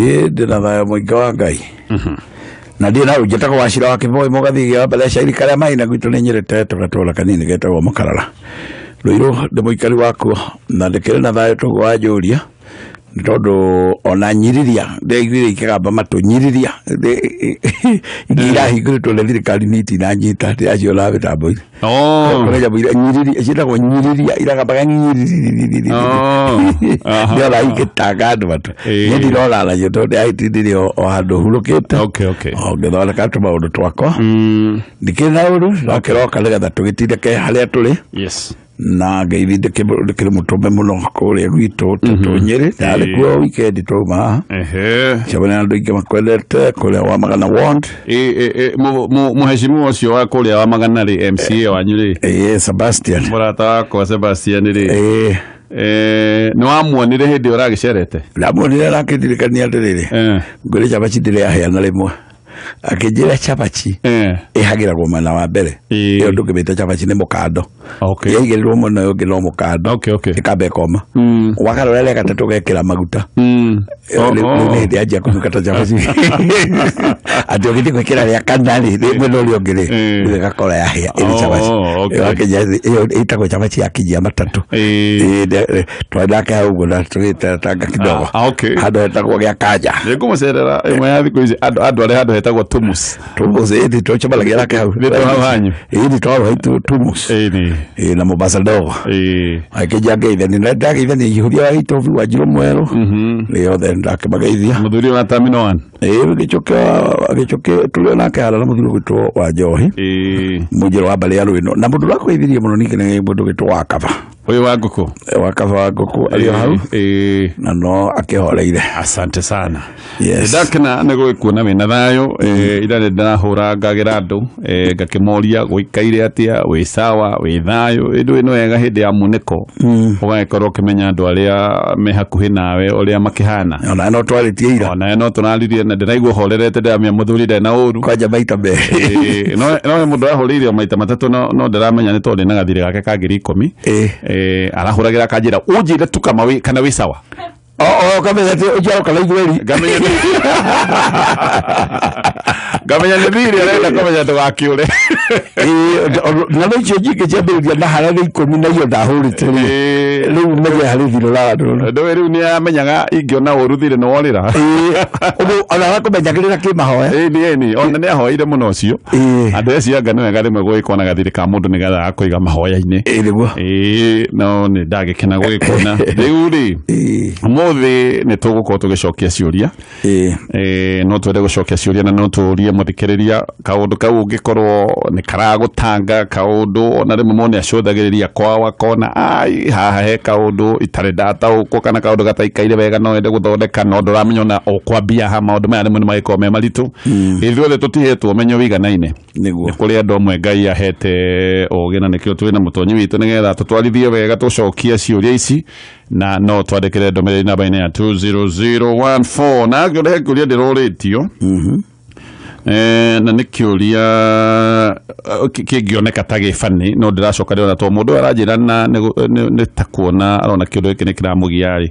Ĩ ndĩ na thayũ mũingĩ wa Ngai na ndiĩ na njĩtagwo Wachira wa Kĩboi mũgathigi wa mbere cairi karĩa mai na gwitũ nĩ Nyĩrĩ tũgatũra kanini getagwo Mũkarara Rũirũ ndĩ mũikari wakuo na ndĩkĩrĩ na thayũ tũguo wanjũria nĩ tondũ ona nyiriria ndĩaiguire ikĩgamba matũ nyiriria ingĩ irahingũrĩtwo nĩ thirikari nĩ itinanyita ndĩraciona mĩtambo-inĩ. Oh. Kũrĩ nyamũ iria nyiriria ciĩtagwo nyiriria iragambaga nyiririririririri. Oh. Aha. Ndĩrona igĩtanga andũ matũ. Ĩĩ. Niĩ ndirona nacio tondũ ndĩraitindire o handũ hurũkĩte. Okay, okay. O ngĩthondeka tũmaũndũ twakwa. Ndikĩrĩ na ũru no kĩroka nĩgetha tũgĩtindĩke harĩa tũrĩ. Yes. Na ngeithi ndĩkĩrĩ mũtũme mũno kũrĩa gwitũ tũtũ Nyĩrĩ. Ndarĩ kuo wikendi twauma haha. Cemania na andũ aingĩ makwendete kũrĩa wa Magana Ward. Mũheshimiwa ũcio wa kũrĩa wa Magana rĩ, MCA wanyu rĩ? Ĩĩ, Sebastian. Mũrata wakwa Sebastian rĩ. Ĩĩ. Nĩ wamuonire hĩndĩ ĩyo ũragĩcerete? Ndamuonire arakĩndirikania atĩrĩrĩ, ngwĩre cabaci ndĩrĩahĩa na rĩmwe. Akĩnjĩra cabaci ĩhagĩragwo mwena wa mbere. Ĩyo ndũngĩmĩta cabaci nĩ mũkando. Yaigĩrĩrwo mwena ũyũ ũngĩ no mũkando. Ĩkamba ĩkoma. Wakarora rĩa gatatũ ũgekĩra maguta. Rĩu nĩ hĩndĩ yanjia kũnuka ta cabaci. Atĩ ũgĩthiĩ gwĩkĩra rĩa kana rĩ, rĩ mwena ũrĩa ũngĩ rĩ, rĩu ĩgakora yahĩa ĩrĩ cabaci. Oh, okay. Ĩyo akinya ĩyo ĩtagwo cabaci ya kinyia matatũ. Ĩĩ, twarĩ nake hau ũguo na tũgĩteretanga kidogo. Ah, okay. Handũ hetagwo gĩa kanja. Nĩngũmũcerera ĩmwe ya thikũ ici andũ arĩa handũ hetagwo Tumus. Tumus ĩĩ tũcemanagia nake hau. Nĩ tũ hau hanyu. Ĩĩ nĩ twarwo haitu Tumus. Ĩĩ. Ĩĩ na Mombasa ndogo. Ĩĩ. Akĩnjia ngeithania na ndageithania ihũria wa Itobi wa Njirũ Mwerũ. Nĩ othe ndakĩmageithia. Mũthuri wa Terminal One. Ĩĩ gĩchũke gĩchũke tũrĩ nake harĩa na mũthuri ũgwĩtwo wa Njohi. Mũnjĩro wa mbarĩ ya Rwĩno na mũndũ ũrakũgeithirie mũno ningĩ nĩ mũndũ ũgwĩtwo wa Kaba. Ũyũ wa ngũkũ. Wa Kaba wa ngũkũ arĩ o hau. Na no akĩhoreire. Asante sana. Yes. Ndakena nĩ gũgĩkuona wĩna thayũ. Ira nĩ ndĩrahũrangagĩra andũ ngakĩmoria gũikaire atĩa, wĩ sawa, wĩ thayũ. Ĩndũ ĩno wega hĩndĩ ya munĩko ũgagĩkorwo ũkĩmenya andũ arĩa me hakuhĩ nawe ũrĩa makĩhana. Ona no twarĩtie ira. Ona no tũraririe na ndĩraigua horerete ndĩramenya mũthuri ndarĩ na ũru. Kwanja maita merĩ. No no mũndũ ahũrĩire maita matatũ no ndĩramenya nĩ tondũ ndĩna gathirĩ gake ka 10,000. Arahũragĩra akanjĩra ũnjĩre tu kama wĩ kana wĩ sawa. O kamenya atĩ ũnjiaro kana ithweri. Ngamenya ngamenya nĩ thirĩ arenda kũmenya ndũgakĩũre. Na no icio nyingĩ ciambĩrĩria na harĩa nĩ ikũmi na iyo ndahũrĩte rĩ. Rĩu menye harĩ thirĩ ũrarora. Ndũĩ rĩu nĩ amenyaga ingĩona ũru thirĩ nĩ worĩra. Ũguo ona arakũmenyagĩrĩra kĩmahoya. Ĩni ĩni ona nĩ ahoeire mũno ũcio. Andũ acio anga nĩ wega rĩmwe gũgĩkorwo na gathirĩ ka mũndũ nĩgetha gakũiga mahoya-inĩ. Ĩĩ nĩguo. Ĩĩ no nĩ ndagĩkena gũgĩkuona. Rĩu rĩ ũmũthĩ nĩ tũgũkorwo tũgĩcokia ciũria. No twende gũcokia ciũria na no tũrie mũthikĩrĩria kaũndũ kau ũngĩkorwo nĩ karagũtanga kaũndũ ona rĩmwe mũndũ nĩacũthagĩrĩria kwao akona ai haha he kaũndũ itarĩ ndataũkwo kana kaũndũ gataikaire wega no wende gũthondeka no ndũramenya ona ũkwambia ha maũndũ maya rĩmwe nĩ magĩkorwo me maritũ. Ithuothe tũtihetwo ũmenyo wĩiganaine. Nĩguo. Nĩ kũrĩ andũ amwe Ngai ahete ũgĩ na nĩkĩo twĩna mũtonyi witũ nĩgetha tũtwarithie wega tũcokie ciũria ici na no twandĩkĩre ndũmĩrĩri namba-inĩ ya 20014 na angĩona he kĩũria ndĩrorĩtio na nĩ kĩũria kĩngĩoneka ta gĩbani no ndĩracoka ndĩrona tondũ mũndũ ũyũ aranjĩra na nĩ ta kuona arona kĩũndũ gĩkĩ nĩ kĩramũgia rĩ.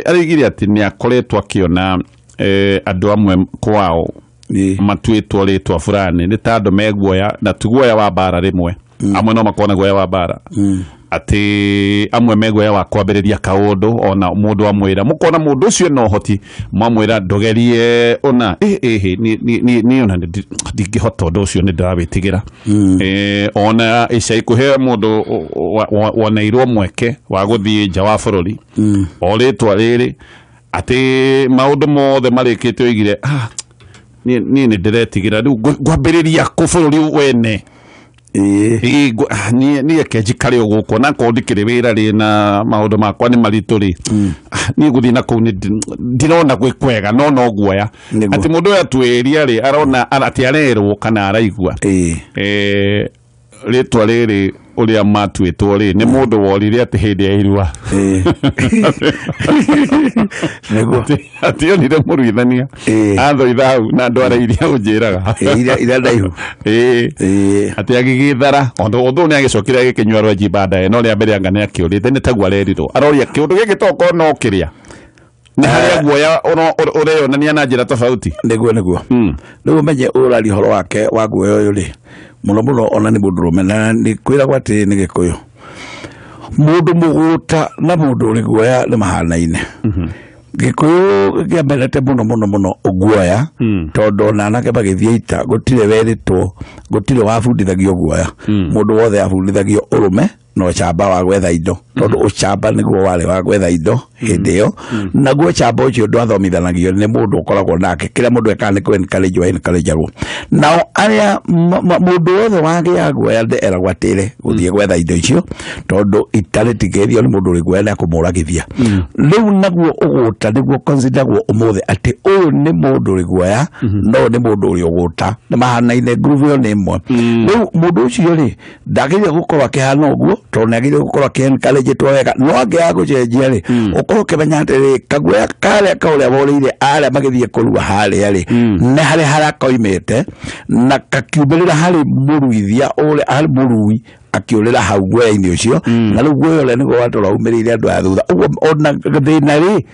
Aroigire atĩ nĩ akoretwo akĩona andũ amwe kwao matuĩtwo rĩtwa fulani nĩ ta andũ me guoya na ti guoya wa mbara rĩmwe amwe no makorwo na guoya wa mbara atĩ amwe me guoya wa kwambĩrĩria kaũndũ ona mũndũ amwĩra mũkona mũndũ ũcio ena ũhoti mwamwĩra ndũgerie ũna niĩ ona ndingĩhota ũndũ ũcio nĩ ndĩrawĩtigĩra. Ona ica ikuhĩ mũndũ woneirwo mweke wa gũthiĩ nja wa bũrũri o rĩtwa rĩrĩ atĩ maũndũ mothe marĩkĩte oigire niĩ nĩ ndĩretigĩra rĩu ngwambĩrĩria kũ bũrũri wene. Niĩ reke njikare o gũkũ na korwo ndikĩrĩ wĩra rĩ na maũndũ makwa nĩ maritũ rĩ niĩ ngũthiĩ na kũu ndirona gwĩ kwega no no guoya. Atĩ mũndũ ũyũ atwĩria rĩ arona atĩ arerwo kana araigua. Rĩtwa rĩrĩ ũrĩa matuĩtwo rĩ nĩ mũndũ worire atĩ hĩndĩ ya irua. Nĩguo. Atĩ onire mũruithania. Athoitha hau na ndwara iria ũnjĩraga. Iria ndaihu. Atĩ agĩgĩthara ũndũ ũyũ nĩ agĩcokire agĩkĩnyua rwenji baadaye no rĩa mbere anga nĩ akĩũrĩte nĩ taguo arerirwo. Aroria kĩũndũ gĩkĩ tokorwo no kĩrĩa. Nĩ harĩa guoya ũreyonania na njĩra tofauti. Nĩguo nĩguo. Rĩu ũmenye ũraria ũhoro wake wa guoya ũyũ rĩ, mũno mũno ona nĩ mũndũrũme, na nĩ kwĩragwo atĩ nĩ Gĩkũyũ mũndũ mũgũta na mũndũ ũrĩ guoya nĩ mahanaine. Gĩkũyũ kĩamenete mũno mũno mũno guoya, tondũ ona anake magĩthiĩ ita gũtirĩ werĩtwo, gũtirĩ wabundithagio guoya. Mũndũ wothe abundithagio ũrũme na ũcamba wa gwetha indo, tondũ ũcamba nĩguo warĩ wa gwetha indo hĩndĩ ĩyo. Naguo ũcamba ũcio ndwathomithanagio nĩ mũndũ ũkoragwo nake, kĩrĩa mũndũ ekaga nĩ kũ encourage wa encourage-agwo. Nao arĩa mũndũ wothe wagĩa guoya eragwo atĩre gũthiĩ gwetha indo icio, tondũ ita rĩtingĩthio nĩ mũndũ ũrĩ guoya nĩ akũmũragithia. Rĩu naguo ũgũta nĩguo consideragwo ũmũthĩ atĩ ũyũ nĩ mũndũ ũrĩ guoya, no nĩ mũndũ ũrĩ ũgũta, nĩ mahanaine, ngurubu ĩyo nĩ ĩmwe. Rĩu mũndũ ũcio rĩ ndagĩrĩire gũkorwo akĩhana ũguo, tondũ nĩ agĩrĩire gũkorwo akĩ-encourage-ĩtwo wega. No angĩaga gũcenjia rĩ, ũkorwo ũkĩmenya atĩrĩ, kaguoya karĩa ka ũrĩa worĩire arĩa magĩthiĩ kũrua harĩa rĩ, nĩ harĩa harakoimĩte na kakiumĩrĩra harĩ mũruithia ũrĩa, harĩ mũrui akĩũrĩra hau guoya-inĩ ũcio. Na rĩu guoya ũrĩa nĩguo watũra umĩrĩire andũ aya thutha. Ũguo ona thĩna rĩ,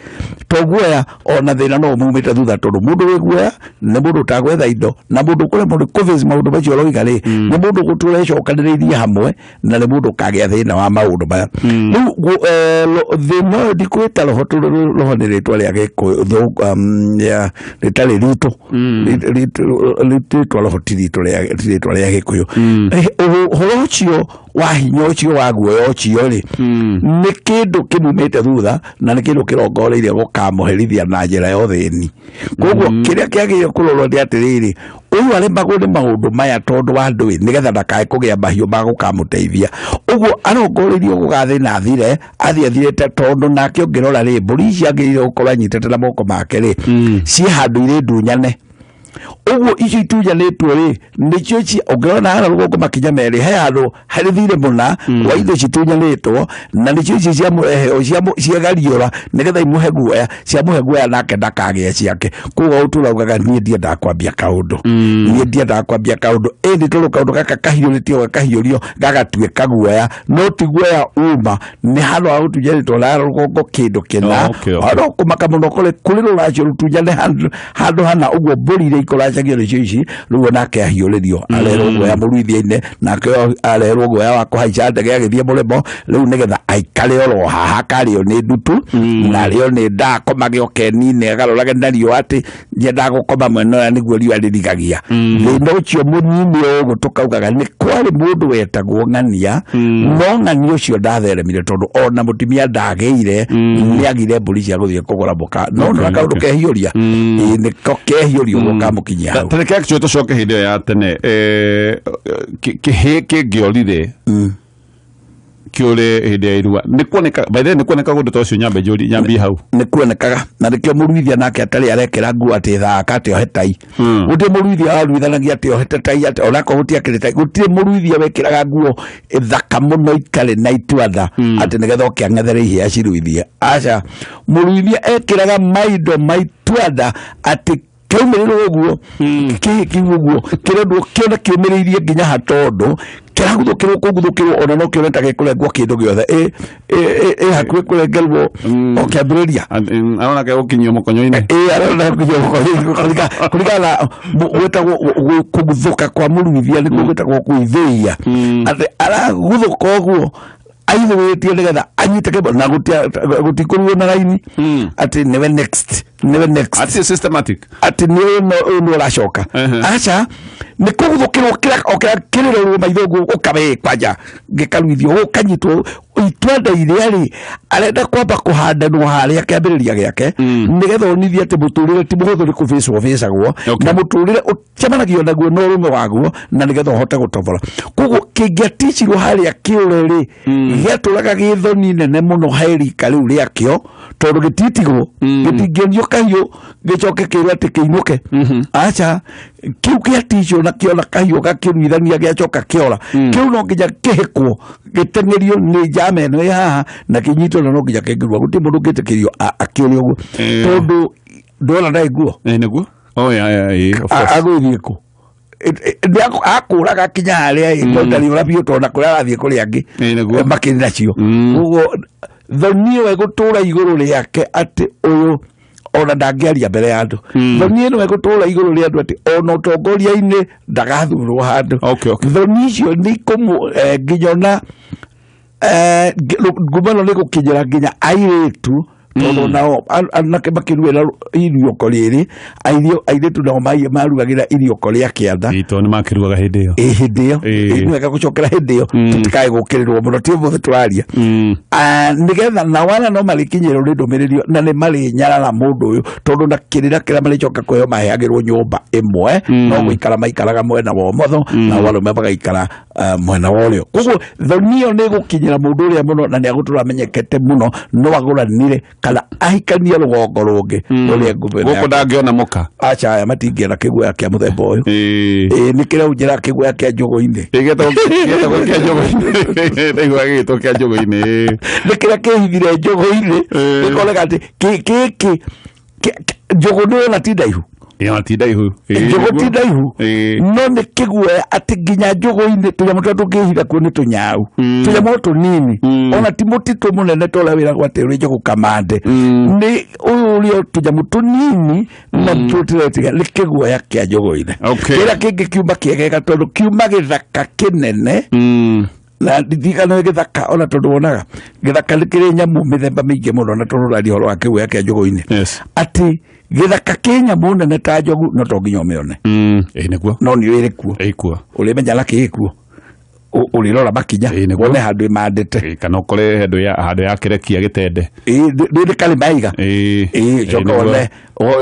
to guoya, ona thĩna no umumĩte thutha, tondũ mũndũ wĩ guoya nĩ mũndũ ũtagwetha indo, na mũndũ ũkũremwo nĩ kũface maũndũ macio ũroiga rĩ, nĩ mũndũ gũtũra ecokanĩrĩirie hamwe, na nĩ mũndũ ũkagĩa thĩna wa maũndũ maya. Rĩu thĩna ũyũ ndikwĩta roho, tondũ roho nĩ rĩtwa rĩa Gĩkũyũ, rĩtarĩ ritũ. Rĩtwa roho ti rĩtwa rĩa, ti rĩtwa rĩa Gĩkũyũ. Ũhoro ũcio wa hinya ũcio wa guoya ũcio rĩ, nĩ kĩndũ kĩmumĩte thutha, na nĩ kĩndũ kĩrongoreirie gũkamũherithia na njĩra ya ũthĩni. Koguo kĩrĩa kĩagĩrĩire kũrorwo nĩ atĩrĩrĩ, ũyũ aremagwo nĩ maũndũ maya tondũ wa ndũĩ, nĩgetha ndakae kũgĩa mahiũ ma gũkamũteithia. Ũguo arongoreirio gũgathĩna athire, athiĩ athirĩte, tondũ nake ũngĩrora rĩ, mbũri ici agĩrĩire gũkorwo anyitĩte na moko make rĩ, ciĩ handũ irĩ ndunyane. Ũguo icio itunyanĩtwo rĩ, nĩcio ũngĩrora na harĩa rũgongo makinya merĩ, he handũ harĩ thirĩ mũna wa indo citunyanĩtwo, na nĩcio icio ciamũrehe, ciegariũra nĩgetha imũhe guoya, ciamũhe guoya nake ndakagĩa ciake. Koguo ũtũra ugaga niĩ ndiendaga kwambia kaũndũ, niĩ ndiendaga kwambia kaũndũ, ĩndĩ tondũ kaũndũ gaka kahiũrĩtio gakahiũrio gagatuĩka guoya, no ti guoya uma, nĩ handũ ha gũtunyanĩtwo na rũgongo kĩndũ kĩna. Ono kũmaka mũno kũrĩ kũrĩ rũracio rũtunyane handũ hana ũguo, mbũri iria ikũracagio nĩcio ici. Rĩu nake ahiũrĩrio, arerwo guoya mũruithia-inĩ, nake arerwo guoya wa kũhaica ndege agĩthiĩ mũrĩmo. Rĩu nĩgetha aikare oro haha, akarĩo nĩ ndutu na arĩo nĩ nda, akomage ũkeni-inĩ, agarũrage na riũa atĩ nyendaga gũkoma mwena ũrĩa nĩguo riũa rĩrigagia. Thĩna ũcio mũnini ũguo tũkaugaga nĩ kwarĩ mũndũ wetagwo ng'ania, no ng'ania ũcio ndatheremire, tondũ ona mũtumia ndagĩire, nĩagire mbũri cia gũthiĩ kũgũra mũka, no nĩ kaũndũ kehiũria. Ĩĩ, nĩko kehiũria ũguo kamũkinyia hau. Tareke actually tũcoke hĩndĩ ĩyo ya tene, kĩhĩ kĩngĩorire kĩũre hĩndĩ ya irua, nĩ kuoneka, by the way, nĩ kuoneka ũndũ ta ũcio? Nyambe njũri nyambie hau. Nĩ kuonekaga, na nĩkĩo mũruithia nake atarĩ arekĩra nguo atĩ thaka atĩ ohe tai. Gũtirĩ mũruithia waruithanagia atĩ ohete tai, atĩ onakorwo gũtiakĩrĩ tai. Gũtirĩ mũruithia wekĩraga nguo thaka mũno itarĩ na itwatha atĩ nĩgetha oke ang'ethere ihĩa ciruithie. Aca, mũruithia ekĩraga maindo ma itwatha atĩ kĩaumĩrĩrwo ũguo, kĩhĩ kĩu ũguo kĩrendwo kĩone kĩũmĩrĩirie nginya ha, tondũ kĩraguthũkĩrwo kũguthũkĩrwo ona no kĩone ta gĩkũrengwo kĩndũ gĩothe, ĩ hakuhĩ kũrengerwo o kĩambĩrĩria. Arona ke gũkinyio mũkonyo-inĩ. Ĩ, arona kũringana na gwĩtagwo kũguthũka kwa mũruithia, nĩkuo gwĩtagwo kũithĩia, atĩ araguthũka ũguo aithũĩtie nĩgetha anyite kĩmbo na gũtikũruo na raini atĩ nĩwe next, nĩwe next. Atĩ systematic. Atĩ nĩ ũyũ ũyũ nĩ ũracoka. Aca, nĩ kũguthũkĩrwo kĩrĩa o kĩrĩa kĩrĩrorwo maitho ũguo, ũkabe kwanja gĩkaruithio, ũkanyitwo itwanda iria rĩ arenda kwamba kũhandanwo harĩa kĩambĩrĩria gĩake, nĩgetha onithie atĩ mũtũrĩre ti mũhũthũ, nĩ kũbĩcwo bĩcagwo, na mũtũrĩre ũcemanagio naguo na ũrũme waguo, na nĩgetha ũhote gũtobora. Koguo kĩngĩaticirwo harĩa kĩũre rĩ, gĩatũraga gĩthoni nene mũno he rika rĩu rĩakĩo, tondũ gĩtitigwo, gĩtingĩonio kahiũ gĩcoke kĩrwo atĩ kĩinũke. Aca, kĩu gĩaticwo na kĩona kahiũ gakĩruithania gĩacoka kĩora, kĩu no nginya kĩhĩkwo, gĩteng'erio nĩ njama ĩno ĩ haha na kĩnyitwo, na no nginya kĩngĩrua. Gũtirĩ mũndũ ũngĩtĩkĩrio akĩũre ũguo, tondũ ndona ndarĩ nguo. Nĩguo, oh yeah, of course. Agũthiĩ kũ? Akũraga kinya harĩa ĩ, no ndarĩ ũra biũ, tondũ na kũrĩa arathiĩ kũrĩa angĩ Nĩguo. Makĩrĩ nacio. Koguo Thoni ĩyo ĩgũtũra igũrũ rĩake atĩ ũyũ ona ndangĩaria mbere ya andũ. Thoni ĩno ĩgũtũra igũrũ rĩa andũ atĩ ona ũtongoria-inĩ ndagathurwo handũ. Thoni icio nĩ ikũmũ nginya ona ngumo ĩno nĩ gũkinyĩra nginya airĩtu tondũ nao anake makĩruĩra iriũko rĩrĩ, airĩtu nao marugagĩra iriũko rĩa kĩanda. Tondũ nĩ makĩrugaga hĩndĩ ĩyo. Ĩ hĩndĩ ĩyo. Nĩ wega gũcokera hĩndĩ ĩyo, tũtikae gũkĩrĩrwo mũno, ti ũmũthĩ tũraria. Nĩgetha nao arĩa no marĩkinyĩrwo nĩ ndũmĩrĩri na nĩ marĩnyarara mũndũ ũyũ, tondũ na kĩrĩra kĩrĩa marĩcoka kũheo maheagĩrwo nyũmba ĩmwe, no gũikara maikaraga mwena wa ũmotho, nao arũme magaikara mwena wa ũrĩo. Koguo thoni ĩyo nĩ ĩgũkinyĩra mũndũ ũrĩa mũno na nĩ agũtũra amenyekete mũno, no agũranire kana ahikanie rũgongo rũngĩ rũrĩa ngumo ĩno Gũkũ ndangĩona mũka. Aca, aya matingĩona kĩguoya kĩa mũthemba ũyũ. Ĩ nĩ kĩrĩa ũnjĩra kĩguoya kĩa njũgũ-inĩ. Gĩtagwo kĩa njũgũ-inĩ. Ndaigua gĩgĩtwo kĩa njũgũ-inĩ. Nĩ kĩrĩa kĩhithire njũgũ-inĩ. Gĩkoneka atĩ gĩkĩ njũgũ nĩ ona ti ndaihu. Ĩ, ti ndaihu. Njũgũ ti ndaihu. No nĩ kĩguoya atĩ nginya njũgũ-inĩ tũnyamũ tũrĩa tũngĩhitha kuo nĩ tũnyau. Tũnyamũ tũnini. Ona ti mũtitũ mũnene ta ũrĩa wĩragwo atĩ ũrĩ njũgũ kamande. Nĩ ũyũ ũrĩa tũnyamũ tũnini na tũtiretiga nĩ kĩguoya kĩa njũgũ-inĩ. Kĩrĩa kĩngĩ kiuma kĩegega tondũ kiuma gĩthaka kĩnene. Na ndirikana gĩthaka ona tondũ wonaga gĩthaka nĩ kĩrĩ nyamũ mĩthemba mĩingĩ mũno, na tondũ ũraria ũhoro wa kĩguoya kĩa njũgũ-inĩ. Atĩ gĩthaka kĩ nyamũ nene ta njogu no to nginya ũmĩone. Ĩ nĩguo. No nĩ ĩrĩ kuo. Ĩ kuo. Ũrĩmenya na kĩ kuo. Ũrĩrora makinya, wone handũ ĩmandĩte. Kana ũkore handũ ya kĩrekia gĩtende. Ĩ, nĩ karĩ maiga. Ĩ, coka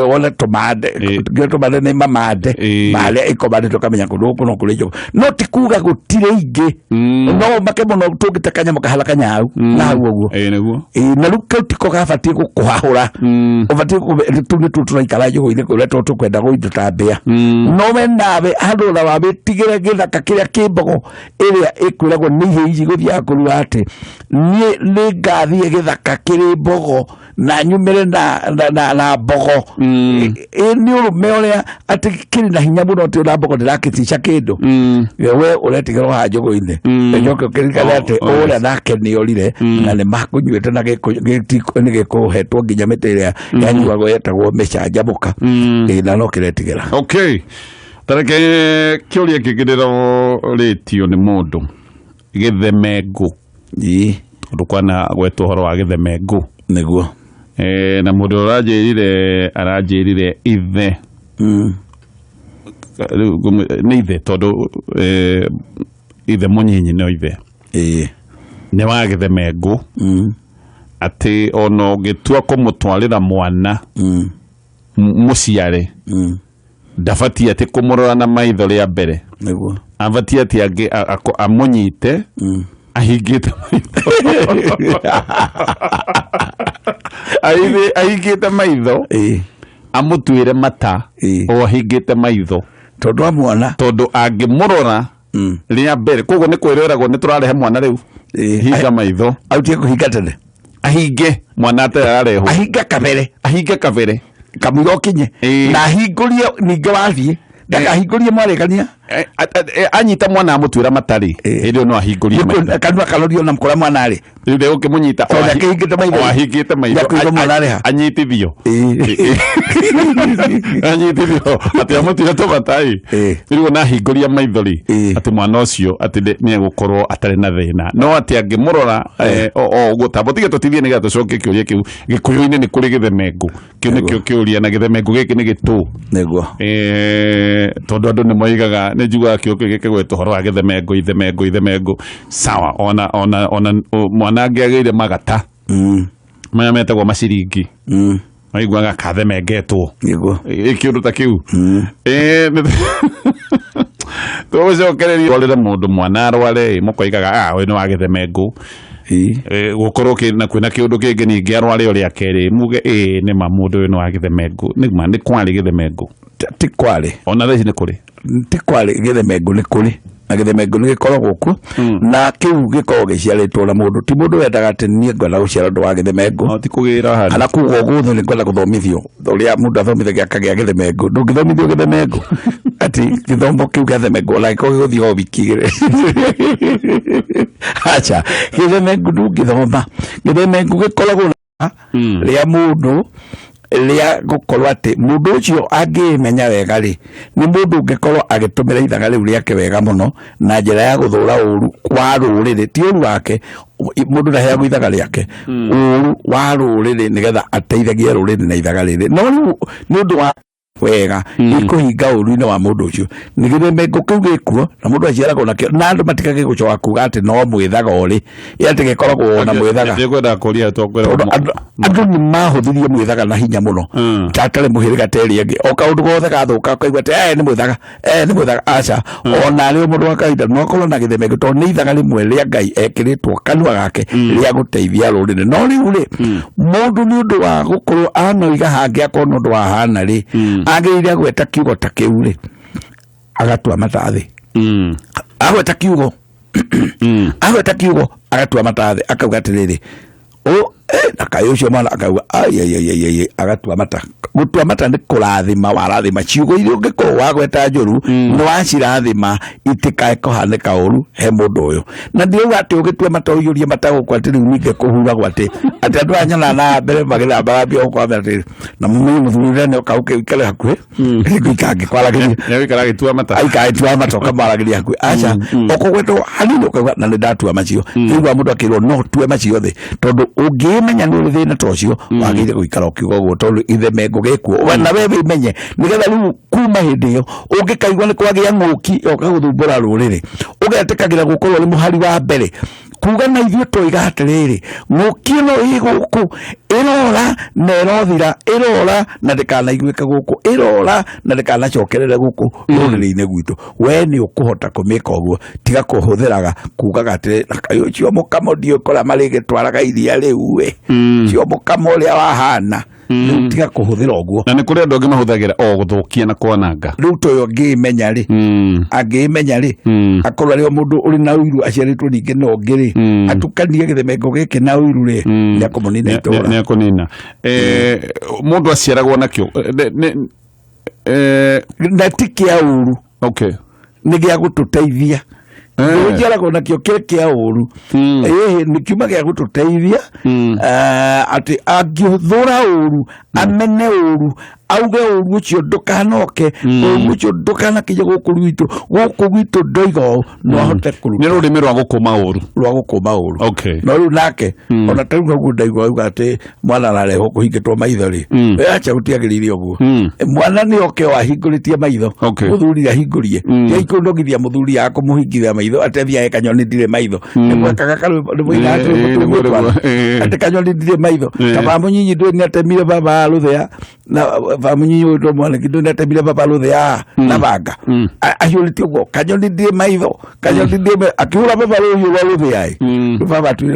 wone tũmande. Nginya tũmande nĩ mamande. Marĩa ĩkomandĩte ũkamenya kũndũ gũkũ no kũrĩ njogu. No ti kuga gũtirĩ ingĩ. No make mũno tũngĩte kanyamũ kahana kanyau. Na hau ũguo. Ĩ, nĩguo. Ĩ, na rĩu kau tiko gabatiĩ gũkũhahũra. Ũbatiĩ tũu nĩtuo tũraikara njũgũ-inĩ kũrĩa tondũ tũkwenda gũitũ ta mbĩa. No we nawe handũ ona wamĩtigĩre gĩthaka kĩrĩa kĩ mbogo ĩrĩa ĩkwĩragwo nĩ ihĩĩ ici gũthiaga kũrua atĩ niĩ nĩngathiĩ gĩthaka kĩrĩ mbogo na nyumĩre na mbogo. Ĩ nĩ ũrũme ũrĩa atĩ kĩrĩ na hinya mũno atĩ ona mbogo ndĩrakĩtica kĩndũ. We ũretigĩrwo haha njũgũ-inĩ. Ũcoke ũkĩririkane atĩ ũrĩa nake nĩ orire na nĩ makũnyuĩte na nĩ gĩkũhetwo nginya mĩtĩ ĩrĩa yanyuagwo yetagwo mĩcanjamũka. Ĩ, na no kĩretigĩra. Tareke kĩũria kĩngĩ ndĩrorĩtio nĩ mũndũ. Gĩthemengũ. Tondũ kwana gwetwo ũhoro wa gĩthemengũ. Nĩguo. Na mũndũ aranjĩrire ithe. Nĩ ithe tondũ ithe mũnyinyi no ithe. Nĩ wa gĩthemengũ. Atĩ ona ũngĩtua kũmũtwarĩra mwana mũciare. Ndabatiĩ atĩ kũmũrora na maitho rĩa mbere. Nĩguo. Abatiĩ atĩ amũnyite ahingĩte maitho. Ahingĩte maitho. Amũtuĩre mata o ahingĩte maitho. Tondũ wa mwana. Tondũ angĩmũrora rĩa mbere. Koguo nĩ kwĩroragwo nĩ tũrarehe mwana rĩu. Hinga maitho. Autie kũhinga tene. Ahinge mwana atarĩ ararehwo. Ahinge kabere. Ahinge kabere. Kamũira ũkinye. Na ahingũrie ningĩ wathiĩ. Ndakahingũrie mwarĩkania. Anyita mwana amũtuĩra matarĩ. Hĩndĩ ĩyo no ahingũrie maitho. Kanua karorio na kũrĩa mwana arĩ. Rĩu ndegũkĩmũnyita. Tondũ akĩhingĩte maitho. O ahingĩte maitho. Ndakũigua mwana arĩ ha. Anyitithio. Anyitithio. Atĩ amũtuĩre tũmatai. Rĩu ona ahingũria maitho rĩ, atĩ mwana ũcio atĩ nĩ egũkorwo atarĩ na thĩna. No atĩ angĩmũrora, o ũguo, ta mũtige tũtithie nĩgetha tũcokie kĩũria kĩu. Gĩkũyũ-inĩ nĩ kũrĩ gĩthemengũ. Kĩu nĩkĩo kĩũria, na gĩthemengũ gĩkĩ nĩ gĩtũ. Nĩguo. Tondũ andũ nĩ moigaga, nĩ njugaga kĩo kĩu gĩkĩgwetwo ũhoro wa gĩthemengũ, ithemengũ, ithemengũ. Sawa, ona mwana angĩagĩire magata. Maya metagwo maciringi. Maiguaga kathemengetwo. Nĩguo. Kĩũndũ ta kĩu. Tũgũcokereria rĩrĩa mũndũ mwana arware, mũkoigaga, ũyũ nĩ wa gĩthemengũ. Gũkorwo na kwĩna kĩũndũ kĩngĩ ningĩ arware ũrĩa kerĩ, muge, nĩ ma mũndũ ũyũ nĩ wa gĩthemengũ. Nĩ ma, nĩ kwarĩ gĩthemengũ. Ti kwarĩ. Ona thaa ici nĩ kũrĩ. Ti kwarĩ, gĩthemengũ nĩ kũrĩ. Na gĩthemengũ nĩ gĩkoragwo kuo. Na kĩu gĩkoragwo gĩciarĩtwo na mũndũ. Ti mũndũ wendaga atĩ niĩ ngwenda gũciara ũndũ wa gĩthemengũ. No, ti kũgĩra handũ. Kana kuga ũguo nĩ ngwenda gũthomithio. Ũrĩa mũndũ athomithagia akagĩa gĩthemengũ. Ndũngĩthomithio gĩthemengũ. Atĩ gĩthomo kĩu gĩa themengu ona gĩkorwo gĩgũthiĩ o wiki igĩrĩ, aca, gĩthemengu ndũngĩthoma. Gĩthemengu gĩkoragwo na rĩa mũndũ rĩa gũkorwo atĩ mũndũ ũcio angĩmenya wega rĩ, nĩ mũndũ ũngĩkorwo agĩtũmĩra ithaga rĩu rĩake wega mũno na njĩra ya gũthũra ũru wa rũrĩrĩ, ti ũru wake. Mũndũ ndaheagwo ithaga rĩake, ũru wa rũrĩrĩ, nĩgetha ateithagie rũrĩrĩ na ithaga rĩrĩ. No rĩu nĩ ũndũ wa wega ikũhinga ũru-inĩ wa mũndũ ũcio, nĩ gĩthemengo kĩu gĩkuo na mũndũ aciaragwo nakĩo, na andũ matikage gũcoka kuga atĩ no mwĩthaga ũrĩ, atĩ gĩkoragwo na mwĩthaga. Ndikwendaga kũria tondũ Tondũ andũ nĩ mahũthirie mwĩthaga na hinya mũno, tatarĩ mũhĩrĩga ta ĩrĩa ĩngĩ. O kaũndũ gothe gathũka ũkaigua atĩ nĩ mwĩthaga, nĩ mwĩthaga. Aca, ona arĩ o mũndũ wa kawaida no akorwo na gĩthemengo, tondũ nĩ ithaga rĩmwe rĩa Ngai ekĩrĩtwo kanua gake rĩa gũteithia rũrĩrĩ. No rĩu rĩ, mũndũ nĩ ũndũ wa gũkorwo anoiga hangĩ akorwo nĩ ũndũ wa hana rĩ, agĩrĩire agweta kiugo ta kĩu rĩ, agatua mata thĩ. Agweta kiugo, agweta kiugo, agatua mata thĩ, akauga atĩrĩrĩ, o na kaĩ ũcio mwana akauga ai ai ai ai ai, agatua mata. Gũtua mata nĩ kũrathima, warathima ciugo iria ũngĩkorwo wagweta njũru, nĩ wacirathima itikae kũhanĩka ũru he mũndũ ũyũ. Na ndirauga atĩ ũgĩtua mata ũiyũrie mata gũkũ, atĩ rĩu ningĩ kũhuragwo atĩ andũ aya nyonaga na mbere magĩthamba gambia gũkũ atĩrĩ, na mũmenye mũthuri ũrĩa nĩ oka ũkĩikare hakuhĩ ngũikara ngĩkwaragĩria. Nĩagũikara agĩtua mata. Aikara tua mata, ũkamwaragĩria hakuhĩ. Aca, ũkũgwetwo hanini ũkauga na nĩ ndatua macio. Rĩu mũndũ akĩrwo no tue macio thĩ, tondũ ũngĩmenya nĩ ũrĩ thĩna ta ũcio, wagĩrĩire gũikara ũkiuga ũguo, tondũ ithemengo gĩkuo na we wĩmenye, nĩgetha rĩu kuma hĩndĩ ĩyo ũngĩkaigua nĩ kwagĩa ng'ũki yoka gũthumbũra rũrĩrĩ, ũgetĩkagĩra gũkorwo ũrĩ mũhari wa mbere kuga na ithuĩ twoiga atĩrĩrĩ, ng'ũki ĩno ĩ gũkũ ĩrora na ĩrothira, ĩrora na ndĩkanaiguĩke gũkũ, ĩrora na ndĩkanacokerere gũkũ rũrĩrĩ-inĩ gwitũ. We nĩ ũkũhota kũmĩka ũguo, tiga kũhũthĩraga kugaga atĩrĩ, na kaĩ ũcio mũkamo ndiũĩ kũrĩa marĩgĩtwaraga iria rĩu ĩ, ũcio mũkamo ũrĩa wahana rĩu, tiga kũhũthĩra ũguo. Na nĩ kũrĩ andũ angĩ mahũthagĩra o gũthũkia na kwananga. Rĩu ta ũyũ angĩĩmenya rĩ, angĩĩmenya rĩ, akorwo arĩ o mũndũ ũrĩ na ũiru aciarĩtwo ningĩ na ũngĩ rĩ, atukanie gĩthemengo gĩkĩ na ũiru rĩ, nĩ akũmũnina itũra. Nĩ akũnina. Mũndũ aciaragwo nakĩo. Na ti kĩa ũru. Nĩ gĩa gũtũteithia. Njiaragwo nakĩo kĩrĩ kĩa ũru, ĩhĩ, nĩ kiuma gĩa gũtũteithia, atĩ angĩthũra ũru, amene ũru, auge ũru ũcio ndũkanoke, ũru ũcio ndũkanakinye gũkũ gwitũ, gũkũ gwitũ ndoiga ũũ, no ahote kũruta. Nĩ rũrĩmĩ rwa gũkũma ũru. Rwa gũkũma ũru. No rĩu nake ona ta rĩu hau ndaigua auga atĩ mwana ararehwo kũhingĩtwo maitho rĩ, acha, gũtiagĩrĩire ũguo. Mwana nĩ oke o ahingũrĩtie maitho. Mũthuri ahingũrie, tiaikũnogithia mũthuri akũmũhingithia maitho atĩ athiage kanyoni ndirĩ maitho. Nĩmwekaga karwĩmbo nĩmũinaga tũrwĩmbo tũu gwĩtwana atĩ kanyoni ndirĩ maitho, ta baba mũnyinyi ndũĩ nĩatemire baba rũthĩa, na baba mũnyinyi ũyũ mwaniki ndũĩ nĩatemire baba rũthĩa na banga. Ahiũrĩtie ũguo, kanyoni ndirĩ maitho, kanyoni ndirĩ maitho, akĩhũra baba rũhiũ rwa rũthĩa ĩ, baba atuire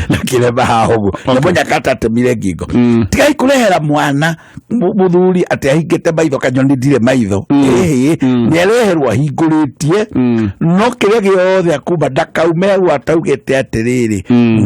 na kĩremba haha ũguo na mũnyakata atemire ngingo. Tigai kũrehera mwana mũthuri atĩ ahingĩte maitho, kanyoni ndirĩ maitho. Ĩhĩ, nĩ areherwo ahingũrĩtie, no kĩrĩa gĩothe akuma ndakaume hau ataugĩte atĩrĩrĩ,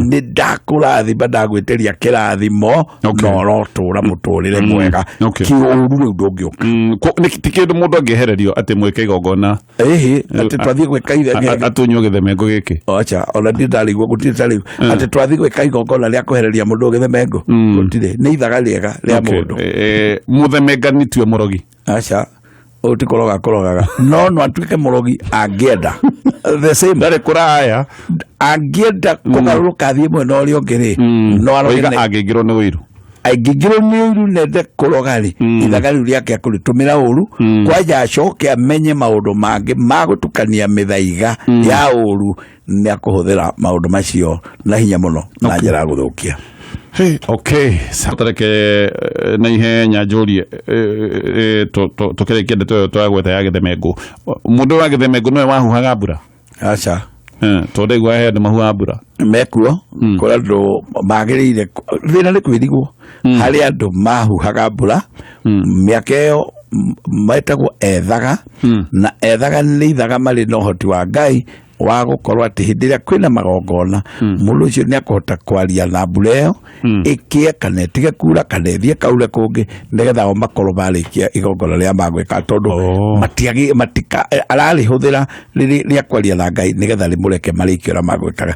nĩ ndakũrathima, ndagwĩtĩria kĩrathimo, na ũrotũra mũtũrĩre mwega. Kĩũru rĩu ndũngĩũka. Ti kĩndũ mũndũ angĩehererio atĩ mwĩke igongona. Ĩhĩ, atĩ twathiĩ gwĩka atunywo gĩthemengo gĩkĩ. Acha, ona ndirĩ ndarigwo, gũtirĩ ta rĩu atĩ twathiĩ gwĩka igongona rĩa kwehereria mũndũ gĩthemengo, gũtirĩ. Nĩ ithaga rĩega rĩa mũndũ. Mũthemengani tiwe mũrogi? Aca, ũyũ ti kũroga kũrogaga, no no atuĩke mũrogi angĩenda, the same. Ndarĩ kũraya. Angĩenda kũgarũrũka athiĩ mwena ũrĩa ũngĩ rĩ, no aroge. Oiga angĩingĩrwo nĩ ũiru. Angĩingĩrwo nĩ ũiru nende kũroga rĩ, ithaga rĩu rĩake akũrĩtũmĩra ũru, kwanja acoke amenye maũndũ mangĩ ma gũtukania mĩthaiga ya ũru, nĩ akũhũthĩra maũndũ macio na hinya mũno na njĩra ya gũthũkia. Hey, okay, tareke na ihenya njũrie, tũkĩrĩkia ndeto ĩyo twagweta ya gĩthemengo, mũndũ wa gĩthemengo nĩwe wahuhaga mbura? Aca. Tondũ ndaigua he andũ mahuhaga mbura. Mekuo kũrĩ andũ magĩrĩire, thĩna nĩ kwĩrigwo, harĩ andũ mahuhaga mbura mĩaka ĩyo, metagwo ethaga, na ethaga nĩ ithaga marĩ na ũhoti wa Ngai. Wa gũkorwo atĩ hĩndĩ ĩrĩa kwĩna magongona, mũndũ ũcio nĩ akũhota kwaria na mbura ĩyo ĩkĩe kana ĩtige kura kana ĩthiĩ kaure kũngĩ, nĩgetha o makorwo marĩkia igongona rĩrĩa magwĩka, tondũ matiagi matika ararĩhũthĩra rĩrĩ rĩa kwaria na Ngai nĩgetha rĩmũreke marĩkie ũrĩa magwĩkaga.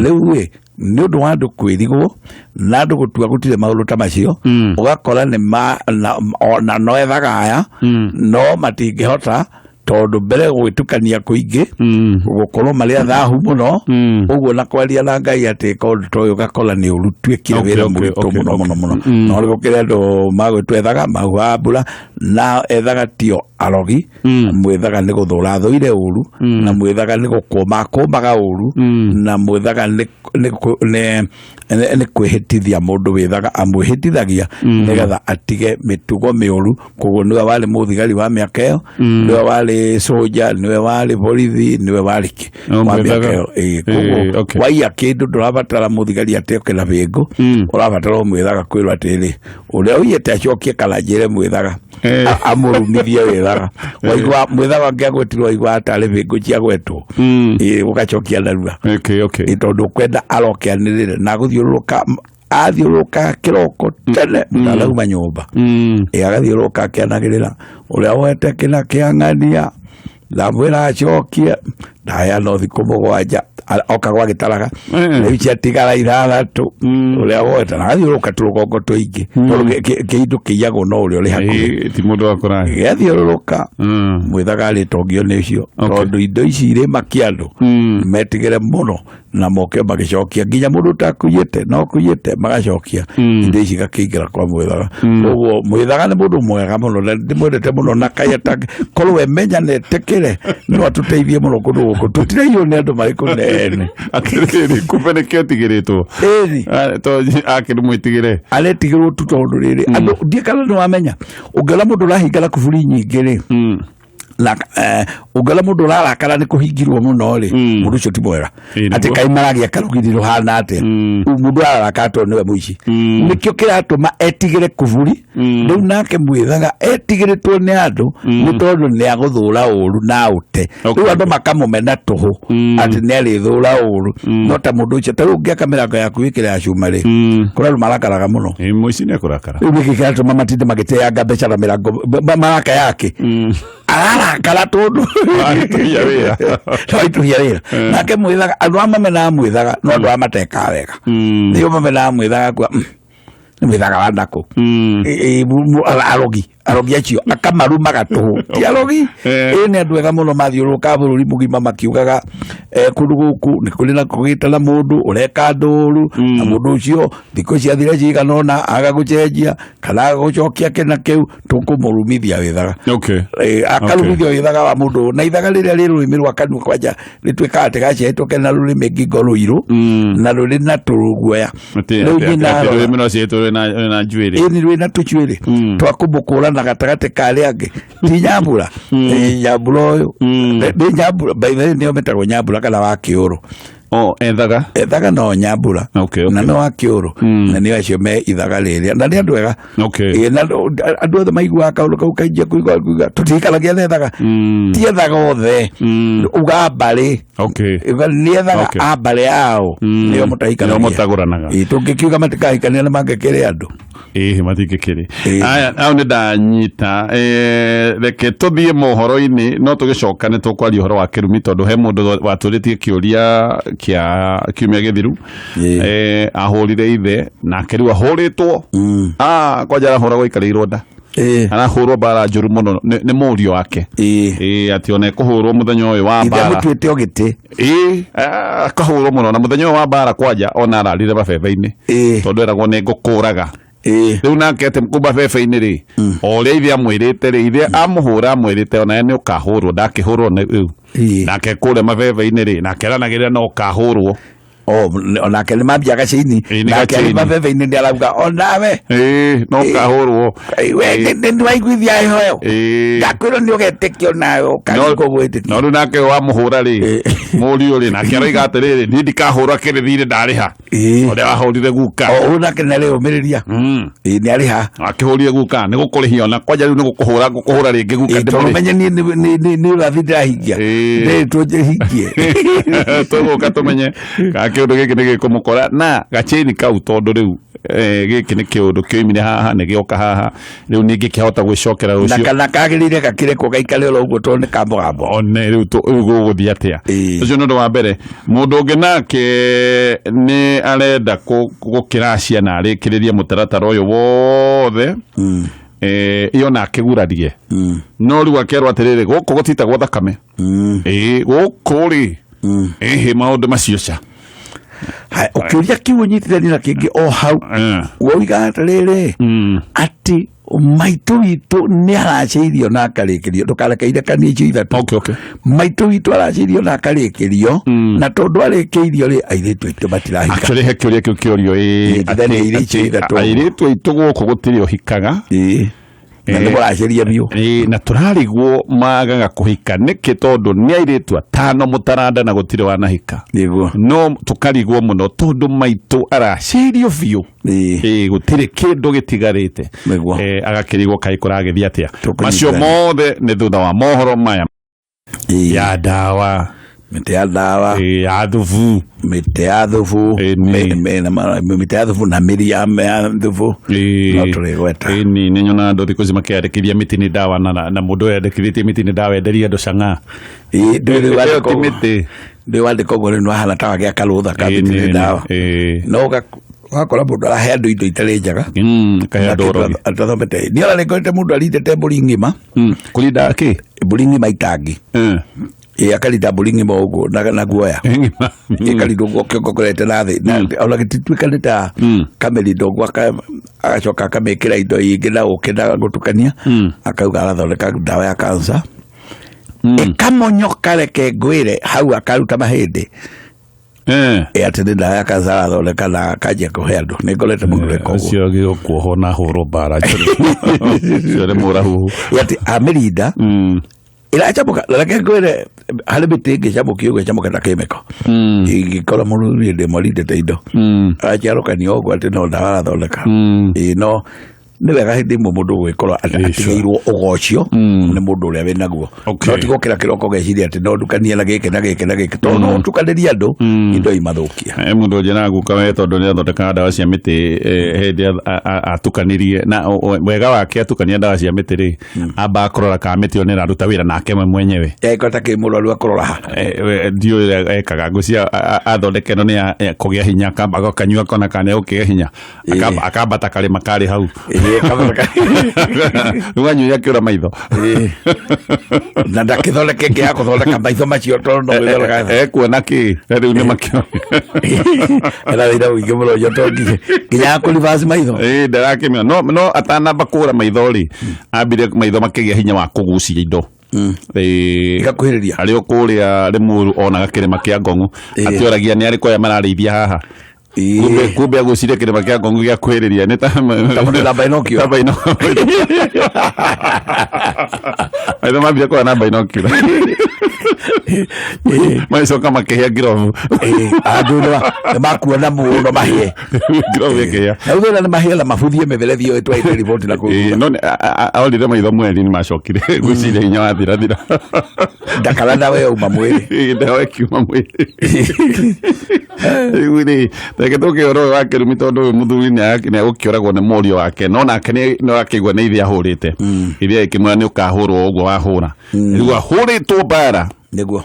Rĩu ĩ nĩ ũndũ wa andũ kwĩrigwo na andũ gũtua gũtirĩ maũndũ ta macio, ũgakora nĩ ma na, ona no ethaga aya no matingĩhota, tondũ mbere gwĩtukania kũingĩ, gũkorwo marĩ athahu mũno ũguo, na kwaria na Ngai atĩ kaũndũ ta ũyũ, ũgakora nĩ ũrutuĩkire wĩra mũritũ mũno mũno mũno. No rĩu gũkĩrĩ andũ magwĩtwo ethaga mahuhaga mbura, na ethaga tio arogi. Mwĩthaga nĩ gũthũra athũire ũru, na mwĩthaga nĩ gũkũma akũmaga ũru, na mwĩthaga nĩ kwĩhĩtithia mũndũ wĩthaga amwĩhĩtithagia nĩgetha atige mĩtugo mĩũru. Koguo nĩwe warĩ mũthigari wa mĩaka ĩyo, nĩwe warĩ soja, nĩwe warĩ borithi, nĩwe warĩ kĩ O, wa mwĩthaga. mĩaka ĩyo. Ĩĩ, koguo waiya kĩndũ ndũrabatara mũthigari atĩ oke na bĩngũ, ũrabatara o mwĩthaga kwĩrwo atĩrĩ, ũrĩa ũiyĩte acokie kana njĩre mwĩthaga amũrumithie wĩthaga. Waigua mwĩthaga angĩagwetirwo, waigua atarĩ bĩngũ ciagwetwo. Ĩĩ, ũgacokia narua. Ĩ, tondũ ũkwenda aroke anĩrĩre na gũthiũrũrũka, athiũrũrũka kĩroko tene mũtanauma nyũmba. Ĩ, agathiũrũrũka akĩanagĩrĩra, ũrĩa woete kĩna kĩang'ania ndamwĩra acokie, ndaheana thikũ 7. Oka gwagĩtaraga, rĩu ciatigara 6, ũrĩa woete, na agathiũrũrũka tũrũgongo tũingĩ, tondũ kĩndũ kĩiyagwo no ũrĩa ũrĩ hakuhĩ. Ti mũndũ wa kũraya. Gĩathiũrũrũka, mwĩthaga arĩtongio nĩ ũcio, tondũ indo ici irĩ makia andũ metigĩre mũno na moke magĩcokia, nginya mũndũ ũtakuyĩte no kuyĩte magacokia indo ici igakĩingĩra kwa mwĩthaga. Koguo mwĩthaga nĩ mũndũ mwega mũno na ndĩmwendete mũno, na kaĩ korwo we menya na etĩkĩre no atũteithie mũno kũndũ gũkũ tũtiraiywo nĩ andũ marĩ kũnene. Atĩrĩrĩ, kumbe nĩkĩo tigĩrĩtwo. Ĩni. Akĩrĩ mwĩtigĩre. Aretigĩrwo tu, tondũ rĩrĩ andũ ndiĩ kana nĩ wamenya, ũngĩona mũndũ ũrahingana kuburi nyingĩ rĩ, na ũngĩona mũndũ ũrarakara nĩ kũhingirwo mũno rĩ, mũndũ ũcio ti mwega. Ĩ, Atĩ nĩguo. kaĩ maragia karũgiri rũhana atĩa? Rĩu mũndũ ararakara tondũ nĩwe mũici, nĩkĩo kĩratũma etigĩre kuburi. Rĩu nake mwĩthaga etigĩrĩtwo nĩ andũ nĩ tondũ nĩ agũthũra ũru na ũte. Rĩu andũ makamũmena tũhũ atĩ nĩ arĩthũra ũru, no ta mũndũ ũcio, ta rĩu ũngĩaka mĩrango yaku wĩkĩre ya cuma rĩ, kũrĩ andũ marakaraga mũno. Ĩ, mũici nĩ ekũrakara. Rĩu nĩkĩ kĩratũma matinde magĩteanga mbeca na mĩrango maraka yake? Ararakara tondũ Aritũhia wĩra. aritũhia wĩra. Nake mwĩthaga, andũ a mamenaga mwĩthaga no andũ a matekaga wega nĩo mamenaga mwĩthaga kwa nĩ mwĩthaga wa ndakũ. Ĩ, ĩ, arogi acio akamarumaga tũhũ, ti arogi. Ĩ, nĩ andũ ega mũno, mathiũrũrũka bũrũri mũgima makiugaga kũndũ gũkũ nĩ kũrĩ na kũgĩte na mũndũ ũreka ndũru, na mũndũ ũcio thikũ ciathire cigana ũna aga gũcenjia kana aga gũcokia kĩna kĩu, tũkũmũrumithia wĩthaga. Akarumithio wĩthaga wa mũndũ na ithaga rĩrĩa rĩ rũrĩmĩ rwa kanua kwanja rĩtuĩkaga atĩ gaciarĩtwo kena rũrĩmĩ ngingo rũirũ na rũrĩ na tũruguoya. Rĩu nyina arora. Rũrĩmĩ no ciĩtwo rwĩna njuĩrĩ. Ĩni, rwĩna tũcuĩrĩ twa kũmũkũrana gatagatĩ ka arĩa angĩ, ti nyambura. Ĩ, nyambura ũyũ nĩ nyambura, by the way nĩo metagwo nyambura kana wa kĩũrũ. Oh, ethaga. Ethaga no nyambura na no wa kĩũrũ, na nĩo acio me ithaga rĩrĩa, na nĩ andũ ega. Ĩ, na andũ othe maiguaga kaũndũ kau kaingĩ kuigua tũtikaragia na ethaga, ti ethaga othe, uga mbarĩ. Uga nĩ ethaga a mbarĩ yao nĩo mũtahikanagia. Nĩo mũtagũranaga. Ĩ, tũngĩkiuga matikahikania nĩ mangĩkĩrĩ andũ. Ĩhĩ, matingĩkĩrĩ. Ĩĩ. Aya, au nĩ ndanyita. Reke tũthiĩ mohoro-inĩ, no tũgĩcoka nĩ tũkwaria ũhoro wa kĩrumi, tondũ he mũndũ watũrĩtie kĩũria kĩa kiumia gĩthiru. Ahũrire ithe nake rĩu ahũrĩtwo. Ah, kwanja arahũragwo aikarĩirwo nda. Arahũrwo mbara njũru mũno nĩ mũriũ wake. Ĩĩ, atĩ ona ekũhũrwo mũthenya ũyũ wa Ithe mbara. mũtuĩte o gĩtĩ. Ĩĩ, akahũrwo mũno, na mũthenya ũyũ wa mbara kwanja ona ararire mabebe-inĩ, tondũ eragwo nĩ ngũkũraga. Rĩu nake atĩ kũ mabebe-inĩ rĩ, o ũrĩa ithe amwĩrĩte rĩ, ithe amũhũra amwĩrĩte onawe nĩ ũkahũrwo, ndakĩhũrwo nĩ rĩu. Nake kũrĩa mabebe-inĩ rĩ, nake aranagĩrĩra no ũkahũrwo. Oh, onake nĩ mambia gacaini. Ĩĩ, nĩ Nake arĩ gachaini. mabebe-inĩ nĩ arauga onawe. Ĩĩ, no kahũrwo. We nĩ waiguithia heho. Ĩĩ. Ndakwĩrwo nĩ ũgetĩkio nawe ũkarigwo gwĩtĩkia. No rĩu nake wamũhũra rĩ, Ĩĩ. mũriũ rĩ, nake aroiga atĩrĩrĩ, niĩ ndikahũrwo kĩrĩthirĩ ndarĩha. Ĩĩ. Ũrĩa wahũrire guka. O ũyũ nake nĩ arĩũmĩrĩria. Ĩĩ, nĩ arĩha. Akĩhũrire guka nĩ gũkũrĩhia ona kwanja rĩu nĩ gũkũhũra ngũkũhũra rĩngĩ guka. Ĩĩ, tondũ ndĩmũrĩhe. menye niĩ nĩ ũrathi ndĩrahingia. Ĩĩ. Ndĩrĩtwo hingie. Tũgũka tũmenye kana kĩũndũ gĩkĩ nĩ gĩkũmũkora na gacheni kau, tondũ rĩu gĩkĩ nĩ kĩũndũ kĩoimire haha nĩ gĩoka haha, rĩu ningĩ kĩahota gwĩcokera Na rũciũ. kana kagĩrĩire gakĩrekwo gaikare oro ũguo tondũ nĩ ka mũgambo. One rĩu rĩu gũgũthiĩ atĩa? Ĩĩ. Ũcio nĩ ũndũ wa mbere. Mũndũ ũngĩ nake nĩ arenda gũkĩracia na arĩkĩrĩrie mũtaratara ũyũ wothe, ĩyo nake gurarie, no rĩu akerwo atĩrĩrĩ, gũkũ gũtitagwo thakame. Ĩĩ, gũkũ rĩ, ĩhĩ, maũndũ macio ca. Haya, ũkĩũria kĩu ũnyitithanie na kĩngĩ o hau. Woiga atĩrĩrĩ, atĩ maitũ witũ nĩ aracĩirio na akarĩkĩrio, ndũkareke irekanie icio ithatũ. Okay. Maitũ witũ aracĩirio na akarĩkĩrio, na tondũ arĩkĩirio rĩ, airĩtu aitũ matirahika. Actually he kĩũria kĩu kĩũrio, ĩĩ. Ĩĩ, ndithania iria icio ithatũ. Airĩtu aitũ gũkũ gũtirĩ ũhikaga. Ĩĩ. Na nĩ mũracĩria biũ. Ĩĩ, na tũrarigwo magaga kũhika nĩkĩ, tondũ nĩ airĩtu atano mũtaranda na gũtirĩ wanahika. Nĩguo. No tũkarigwo mũno tondũ maitũ aracĩirio biũ. Ĩĩ. Ĩĩ, gũtirĩ kĩndũ gĩtigarĩte. Nĩguo. Agakĩrigwo kaĩ kũragĩthiĩ atĩa. Tũkũnyitithania. Macio mothe nĩ thutha wa mohoro maya. Ĩĩ. Ya ndawa. Mĩtĩ ya ndawa. Ĩĩ, ya thubu. Mĩtĩ ya thubu. Ĩĩ, nĩ. Mĩtĩ ya thubu na mĩri ya thubu. Ĩĩ. No tũrĩgweta. Ĩni nĩ nyonaga andũ thikũ ici makĩandĩkithia mĩtĩ nĩ ndawa, na mũndũ ũyũ andĩkithĩtie mĩtĩ nĩ ndawa enderia andũ cang'aa. Ĩĩ, ndũĩ rĩu Ĩyo wandĩka ti ũguo. mĩtĩ. Ndũĩ wandĩka ũguo rĩu nĩwahana ta wagĩa karũtha ka Ĩĩ, mĩtĩ nĩ ndawa. Ĩĩ. No ũgakora mũndũ arahe andũ indo itarĩ njega. Kahe andũ ũrogi. Atathomete. Niĩ ona nĩngorete mũndũ arindĩte mbũri ng'ima. Kũrinda kĩ? Mbũri ng'ima itangi. Ĩĩ, akarinda mbũri ng'ima ũguo na guoya. Ng'ima. Ĩkarindwo ũguo kĩongokorete na thĩ. Na ona gĩtituĩka nĩ ta kamĩrindo ũguo, agacoka akamĩkĩra indo ingĩ na ũkĩ na gũtukania. Akauga arathondeka ndawa ya cancer. Ĩkamonyoka, reke ngwĩre, hau akaruta mahĩndĩ. Ĩ, atĩ nĩ ndawa ya cancer arathondeka na akanjia kũhe andũ. Nĩ ngorete mũndũ weka ũguo. Ũcio agĩrĩirwo kuohwo na hũrwo mbara. Ũcio nĩ mũrahuhu. Ĩ, atĩ amĩrinda ĩracamũka. Na reke ngwĩre, harĩ mĩtĩ ĩngĩ ĩcamũkio ũguo ĩcamũke ta kĩmĩko. Ingĩkora mũrũri hĩndĩ ĩmwe arindĩte indo, araciarũkania ũguo atĩ no ndawa arathondeka. Ĩĩ, no nĩ wega hĩndĩ ĩmwe mũndũ gwĩkorwo atigĩirwo ũgocio nĩ mũndũ ũrĩa wĩnaguo. Okay. No ti gũkĩra kĩroko ũgeciria atĩ no ndukanie na gĩkĩ na gĩkĩ na gĩkĩ, tondũ no ũtukanĩrie andũ indo imathũkia. Mũndũ ũnjĩraga guka we tondũ nĩ athondekaga ndawa cia mĩtĩ, hĩndĩ atukanirie na wega wake atukania ndawa cia mĩtĩ rĩ, ambaga kũrora kana mĩtĩ ĩyo nĩ ĩraruta wĩra nake we mwenyewe. Eko ta kĩ mũrwaru akũrora ha? Ndiũĩ ũrĩa ekaga, ngwĩciria athondeka ĩno nĩ ya kũgĩa hinya, akamba agakanyua akona kana nĩ egũkĩgĩa hinya. Akambata karĩma karĩ hau. Ĩĩ, akambata Rĩu anyuire akĩũra maitho. Ĩĩ. Na ndakĩthondeke ĩngĩ ya kũthondeka maitho macio tondũ no gwĩthondeka. Ekuona kĩ? Rĩu nĩ makĩo. Ena wĩra mũingĩ mũno ũcio tondũ nginya ya kũ-reverse maitho. Ĩĩ, ndarakĩmenya. No atanamba kũra maitho rĩ, ambire maitho makĩgĩa hinya wa kũgucia indo. Ĩĩ. Igakuhĩrĩria. Arĩ o kũrĩa Rĩmuru onaga kĩrĩma kĩa Ngong'u. Ĩĩ. Akĩoragia nĩ arĩkũ aya mararĩithia haha. Ĩĩ. Kumbe agũcirie kĩrĩma kĩa Ngong'u gĩa kuhĩrĩria nĩ ta Ta mũndũ na binocular. Ta binocular. Maitho mambire kuona na binocular. Magĩcoka makĩhĩa ngirobu. Ĩĩ, andũ nĩ makuona mũno mahĩe. Ngirobu ĩkĩhĩa. Na rĩu thĩna nĩ mahĩe na mabuthie mĩberethi ĩyo ĩtwarĩte riboti na kũu. Ĩĩ, no orire maitho mweri nĩ macokire gwĩciria hinya wathirathira. Ndakara ndawa ĩyo uma mwĩrĩ. Ĩĩ, ndawa ĩkiuma mwĩrĩ. Rĩu rĩ, reke tũke ũhoro ũyũ wa kĩrumi, tondũ ũyũ mũthuri nĩ egũkĩũragwo nĩ mũriũ wake, no nake no akĩigua nĩ ithe ahũrĩte. Ithe agĩkĩmwĩra nĩ ũkahũrwo ũguo wahũra. Rĩu ahũrĩtwo mbara. Nĩguo.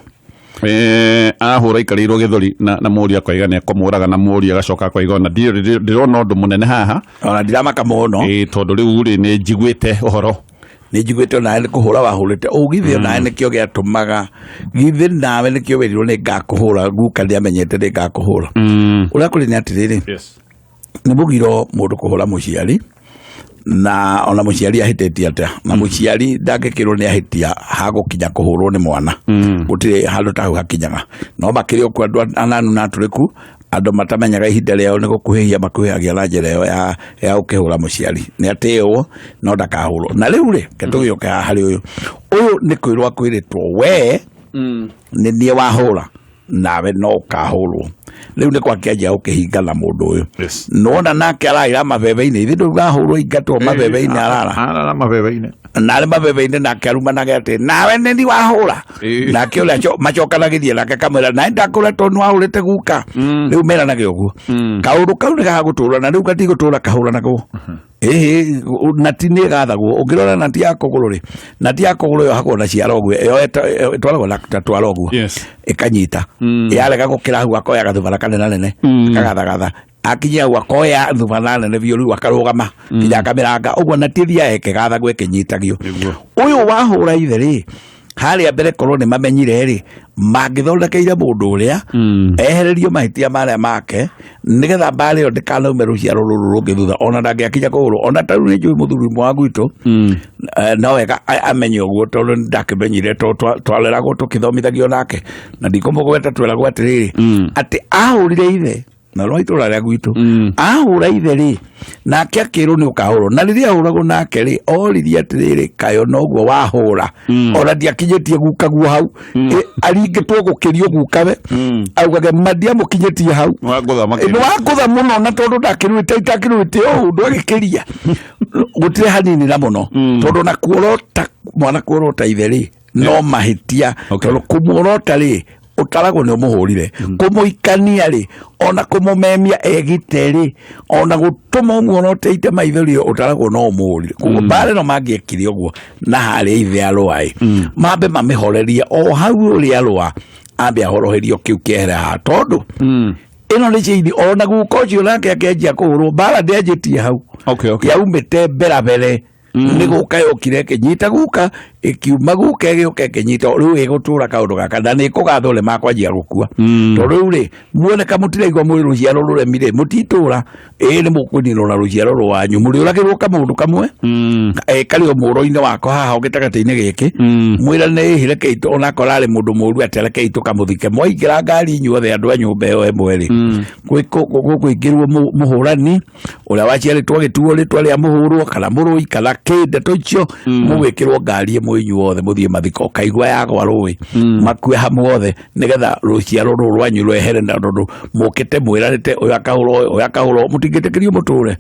Ahũra aikarĩirwo gĩthũri na mũriũ akoiga nĩ ekũmũraga, na mũriũ agacoka akoiga ona ndĩrona ũndũ mũnene haha. Ona ndiramaka mũno. Tondũ rĩu rĩ nĩ njiguĩte ũhoro. Nĩ njiguĩte onawe nĩ kũhũra wahũrĩte. Ũ githĩ onawe nĩkĩo gĩatũmaga, githĩ nawe nĩkĩo wĩrirwo nĩ ngakũhũra, guka nĩamenyete nĩ ngakũhũra. Ũrĩa kũrĩ nĩ atĩrĩrĩ, nĩ mũgiro mũndũ kũhũra mũciari, na ona mũciari ahĩtĩtie atĩa, na mũciari ndangĩkĩrwo nĩ ahĩtia hagũkinya kũhũrwo nĩ mwana. Gũtirĩ handũ ta hau hakinyaga. No makĩrĩ o kuo andũ ananu na atũrĩku Andũ matamenyaga ihinda rĩao nĩ gũkuhĩhia makuhĩhagia na njĩra ĩyo ya gũkĩhũra mũciari. Nĩ atĩĩwo no ndakahũrwo. Na rĩu rĩ, reke tũgĩũke haha harĩ ũyũ. Ũyũ nĩ kwĩrwo akwĩrĩtwo we nĩ niĩ wahũra nawe no ũkahũrwo. Rĩu nĩ kwakĩanjia gũkĩhingana mũndũ ũyũ. Yes. Nĩwona nake araira mabebe-inĩ, ithe ndũgahũrwo ingatwo mabebe-inĩ arara. Arara mabebe-inĩ. Narĩ mabebe-inĩ nake arumanage atĩ nawe nĩ niĩ wahũra. Nake ũrĩa macokanagĩria nake kamwĩra nawe ndakũra tondũ nĩ wahũrĩte guka. Rĩu meranage ũguo. Kaũndũ kau nĩ gagũtũra na rĩu gatigũtũra kahũranagwo. Ĩhĩ, nati nĩ ĩgathagwo. Ũngĩrora nati ya kũgũrũ rĩ, nati ya kũgũrũ yohagwo na ciara ũguo, ĩyo ĩtwaragwo na ta twara ũguo. Yes. Ĩkanyita. Yarega gũkĩra hau akoya gathubana kanene nene, akagathagatha. Akinyia hau akoya thubana nene biũ rĩu akarũgama nginya akamĩranga. Ũguo nati ĩthiaga ĩkĩgathagwo ĩkĩnyitagio. Nĩguo. Ũyũ wahũra ithe rĩ, harĩa mbere korwo nĩ mamenyire rĩ, mangĩthondekeire mũndũ ũrĩa, ehererio mahĩtia marĩa make, nĩgetha mbara ĩyo ndĩkanaume rũciaro rũrũ rũngĩ thutha, ona ndangĩakinya kũhũrwo. Ona ta rĩu nĩ njũĩ mũthuri ũmwe wa gwitũ, no wega amenye ũguo tondũ nĩ ndakĩmenyire, tondũ twareragwo tũkĩthomithagio nake, na ndikũmũgweta tweragwo atĩrĩrĩ, atĩ ahũrire ithe, na no itũra rĩa gwitũ, ahũra ithe rĩ, nake akĩrwo nĩ ũkahũrwo. Na rĩrĩa ahũragwo nake rĩ, oririe atĩrĩrĩ, kayo noguo wahũra. Ona ndiakinyĩtie gukaguo hau. Aringĩtwo gũkĩrio gukawe. Augage, ma ndiamũkinyĩtie hau. Nĩ wangũtha makĩria. Nĩ wangũtha mũno, na tondũ ndakĩruĩte, itakĩruĩte ũũ, ndwagĩkĩria. Gũtirĩ hanini na mũno. Tondũ na kuorota, mwana kuorota ithe rĩ, no mahĩtia. Okay. Tondũ kũmuorota rĩ, ũtaragwo nĩ ũmũhũrire. Kũmũikania rĩ, ona kũmũmemia egite rĩ, ona gũtũma ũmuorote ite maitho rĩ, ũtaragwo no ũmũhũrire. Koguo mbara ĩno mangĩekire ũguo na harĩa ithe arũa ĩ, mambe mamĩhorerie o hau ũrĩa arũa, ambe ahoroherio kĩu kĩehere haha, tondũ ĩno nĩ ciini, ona guka ũcio nake akĩanjia kũhũrwo, mbara ndĩanjĩtie hau. Okay, okay. Yaumĩte mbere mbere. Nĩ gũka yokire ĩkĩnyita guka, ĩkiuma guka ĩgĩũka ĩkĩnyita, rĩu ĩgũtũra kaũndũ gaka, na nĩ ĩkũgathwo nĩ makwanjia gũkua. Tondũ rĩu rĩ, muoneka mũtiraigua mwĩ rũciaro rũremi rĩ, mũtitũra, ĩĩ nĩ mũkũninwo na rũciaro rwanyu, mũrĩũragĩrwo kamũndũ kamwe, karĩ o mũro-inĩ wako haha gĩtagatĩ-inĩ gĩkĩ, mwĩrane ĩhĩ rekei onakorwo arĩ mũndũ mũũru atĩa, rekei tũkamũthike. Mwaingĩra ngari inyuothe andũ a nyũmba ĩyo ĩmwe rĩ, gũkũingĩrwo mũhũrani, ũrĩa waciarĩtwo agĩtuo rĩtwa rĩa mũhũrwo kana mũrũi kana kĩ, ndeto icio, mũgwĩkĩrwo ngari ĩmwe inyuothe mũthiĩ mathiko, kaigua yagwa rũĩ, makue hamwe othe, nĩgetha rũciaro rũrũ rwanyu rwehere, na tondũ mũkĩte mwĩranĩte, ũyũ akahũrwo, ũyũ akahũrwo, mũtingĩtĩkĩrio mũtũre.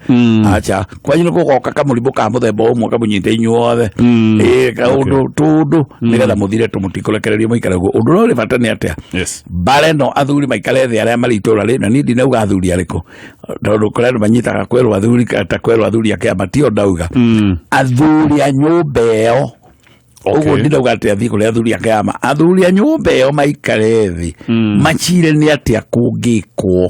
Acha, kwanyu nĩ gũgoka kamũrimũ ka mũthemba ũmwe kamũnyite inyuothe. Ĩĩ, kaũndũ tũndũ, nĩgetha mũthire tũ, mũtikũrekererio mũikare ũguo. Ũndũ ũrĩa ũrĩ bata nĩ atĩa? Yes. Mbara ĩno athuri maikare thĩ arĩa marĩ itũũra rĩ, na niĩ ndinauga athuri arĩkũ, tondũ kũrĩ andũ manyitaga kwerwo athuri, ta kwerwo athuri a kĩama, tio ndauga. Athuri a nyũmba ĩyo, ũguo ndinauga atĩ athiĩ kũrĩ athuri a kĩama, athuri a nyũmba ĩyo maikare thĩ, macire nĩ atĩa kũngĩkwo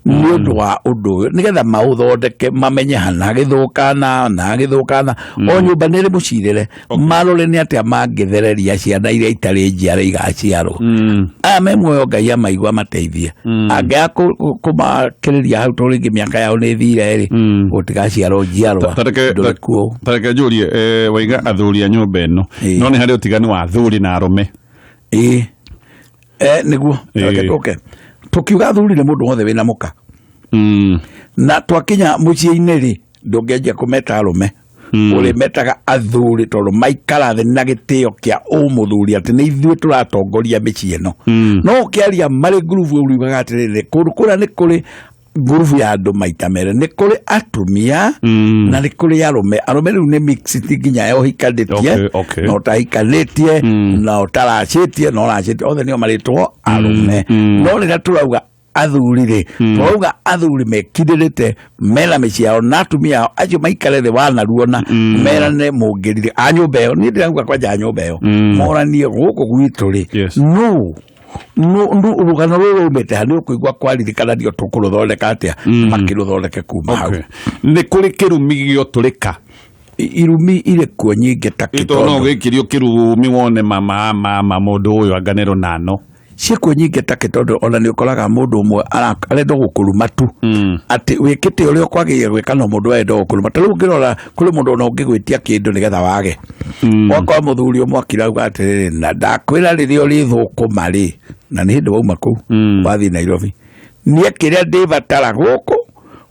nĩ ũndũ wa ũndũ ũyũ, nĩgetha maũthondeke, mamenye hana gĩthũkana, na gĩthũkana. O nyũmba nĩ ĩrĩ mũcirĩre, marore nĩ atĩa mangĩthereria ciana iria itarĩ njiare igaciarwo. Aya me muoyo Ngai amaigua amateithie. Angĩaga kũmakĩrĩria hau, tondũ rĩngĩ mĩaka yao nĩ ĩthire rĩ, gũtigaciarwo njiarwa. Ndũrĩ kuo. Tareke njũrie, waiga athuri a nyũmba ĩno. No nĩ harĩ ũtiganu wa athuri na arũme. Ĩĩ. Nĩguo. Tareke tũke. Tũkiuga athuri nĩ mũndũ wothe wĩna mũka. Na twakinya mũciĩ-inĩ rĩ, ndũngĩanjia kũmeta arũme. Ũrĩmetaga athuri tondũ maikara thĩ na gĩtĩo kĩa ũmũthuri atĩ nĩ ithuĩ tũratongoria mĩciĩ ĩno. No ũkĩaria marĩ ngurubu ũriugaga atĩrĩrĩ, kũndũ kũrĩa nĩ kũrĩ ngurubu ya andũ maita merĩ, nĩ kũrĩ atumia na nĩ kũrĩ arũme. Arũme rĩu nĩ mixed nginya ya ũhikanĩtie, na ũtahikanĩtie, na ũtaracĩtie, na ũracĩtie, othe nĩo marĩtwo arũme. No rĩrĩa tũrauga athuri rĩ, tũrauga athuri mekindĩrĩte mena mĩciĩ yao na atumia ao acio maikare thĩ wanaruona, merane mũngĩrire a nyũmba ĩyo. Niĩ ndĩrauga kwanja a nyũmba ĩyo, moranie gũkũ gwitũ rĩ, nũ rũgano rũrũ rumĩte ha, nĩ ũkũigua kwaririkana ndio tũkũrũthondeka atĩa, makĩrũthondeke kuma hau. Nĩ kũrĩ kĩrumi gĩotũrĩka? Irumi irĩ kuo nyingĩ ta Ĩ tondũ no kĩtondo. ũgĩkĩrio kĩrumi wone mama, mama, mũndũ ũyũ anganĩrwo nano. Ciĩkuo nyingĩ ta kĩtondo, ona nĩ ũkoraga mũndũ ũmwe arenda gũkũruma tu. Atĩ wĩkĩte ũrĩa ũkwagĩrĩire gwĩka, no mũndũ arenda gũkũruma. Ta rĩu ũngĩrora kũrĩ mũndũ ona ũngĩgwĩtia kĩndũ nĩgetha wage. Wakora mũthuri ũmwe akirauga atĩrĩrĩ, na ndakwĩra rĩrĩa ũrĩthũkũma rĩ, na nĩ hĩndĩ wauma kũu, wathiĩ Nairobi. Niĩ kĩrĩa ndĩbatara gũkũ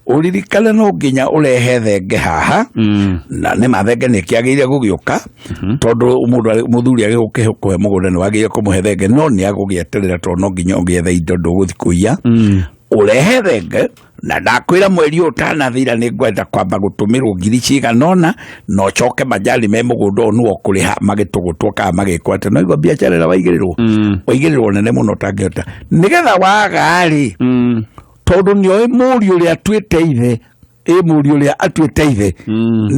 ũririkane no nginya ũrehe thenge haha. Na nĩ ma thenge nĩ kĩagĩrĩire gũgĩũka, tondũ mũndũ mũthuri agĩgũkĩhe mũgũnda nĩ wagĩrĩire kũmũhe thenge, no nĩ agũgĩeterera tondũ no nginya ũgĩethe indo, ndũgũthiĩ kũiya. Ũrehe thenge, na ndakwĩra mweri ũyũ ũtanathira nĩ ngwenda kwamba gũtũmĩrwo ngiri cigana ũna, na ũcoke majani me mũgũnda ũyũ nĩwe ũkũrĩha magĩtũgũtwo kana magĩkwo atĩa. No igua biacara ĩrĩa waigĩrĩrwo, waigĩrĩrwo nene mũno ũtangĩhota, nĩgetha waga-rĩ, tondũ nĩoĩ mũriũ ũrĩa atuĩte ithe, ĩ mũriũ ũrĩa atuĩte ithe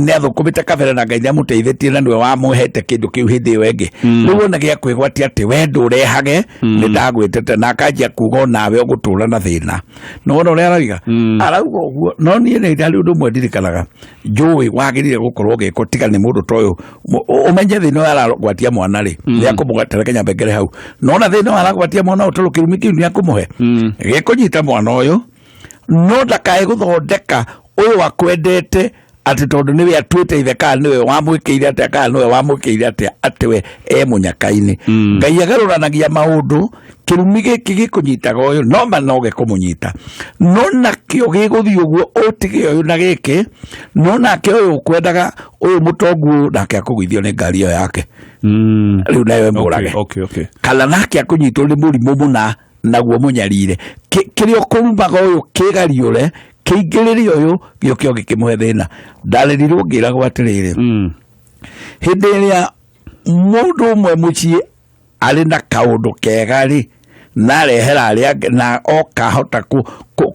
nĩ athũkũmĩte kabere na Ngai nĩamũteithĩtie na nĩwe wamũhete kĩndũ kĩu hĩndĩ ĩyo ĩngĩ. Rĩu ona gĩa kwĩgwatia atĩ we ndũrehage, nĩ ndagwĩtĩte, na akanjia kuga onawe ũgũtũra na thĩna. Nĩwona ũrĩa arauga? Arauga ũguo. No niĩ nĩ harĩ ũndũ ũmwe ndirikanaga njũĩ wagĩrĩire gũkorwo ũgĩkwo, tiga nĩ mũndũ ta ũyũ ũmenye thĩna ũyũ aragwatia mwana rĩ, nĩ akũmũgwatĩra. Reke nyambe ngere hau. Nona thĩna ũyũ aragwatia mwana ũyũ, tondũ kĩrumi kĩu nĩ akũmũhe gĩkũnyita mwana ũyũ, no ndakae gũthondeka ũyũ akwendete atĩ tondũ nĩwe atuĩte ithe, kana nĩwe wamwĩkĩire atĩa, kana nĩwe wamwĩkĩire atĩa, atĩ we e mũnyaka-inĩ. Ngai agarũranagia maũndũ. Kĩrumi gĩkĩ gĩkũnyitaga ũyũ, no ma no gĩkũmũnyita, no nakĩo gĩgũthiĩ ũguo ũtige ũyũ na gĩkĩ, no nake ũyũ ũkwendaga, ũyũ mũtongu ũyũ, nake akũgũithio nĩ ngari ĩyo yake rĩu nayo ĩmũrage, kana nake akũnyitwo nĩ mũrimũ mũna naguo mũnyarire. Kĩrĩa ũkũrumaga ũyũ kĩgariũre kĩingĩrĩre ũyũ, gĩũke o gĩkĩmũhe thĩna. Ndarĩrirwo ngĩragwo atĩrĩrĩ, hĩndĩ ĩrĩa mũndũ ũmwe mũciĩ arĩ na kaũndũ kega rĩ, na arehera arĩa angĩ, na okahota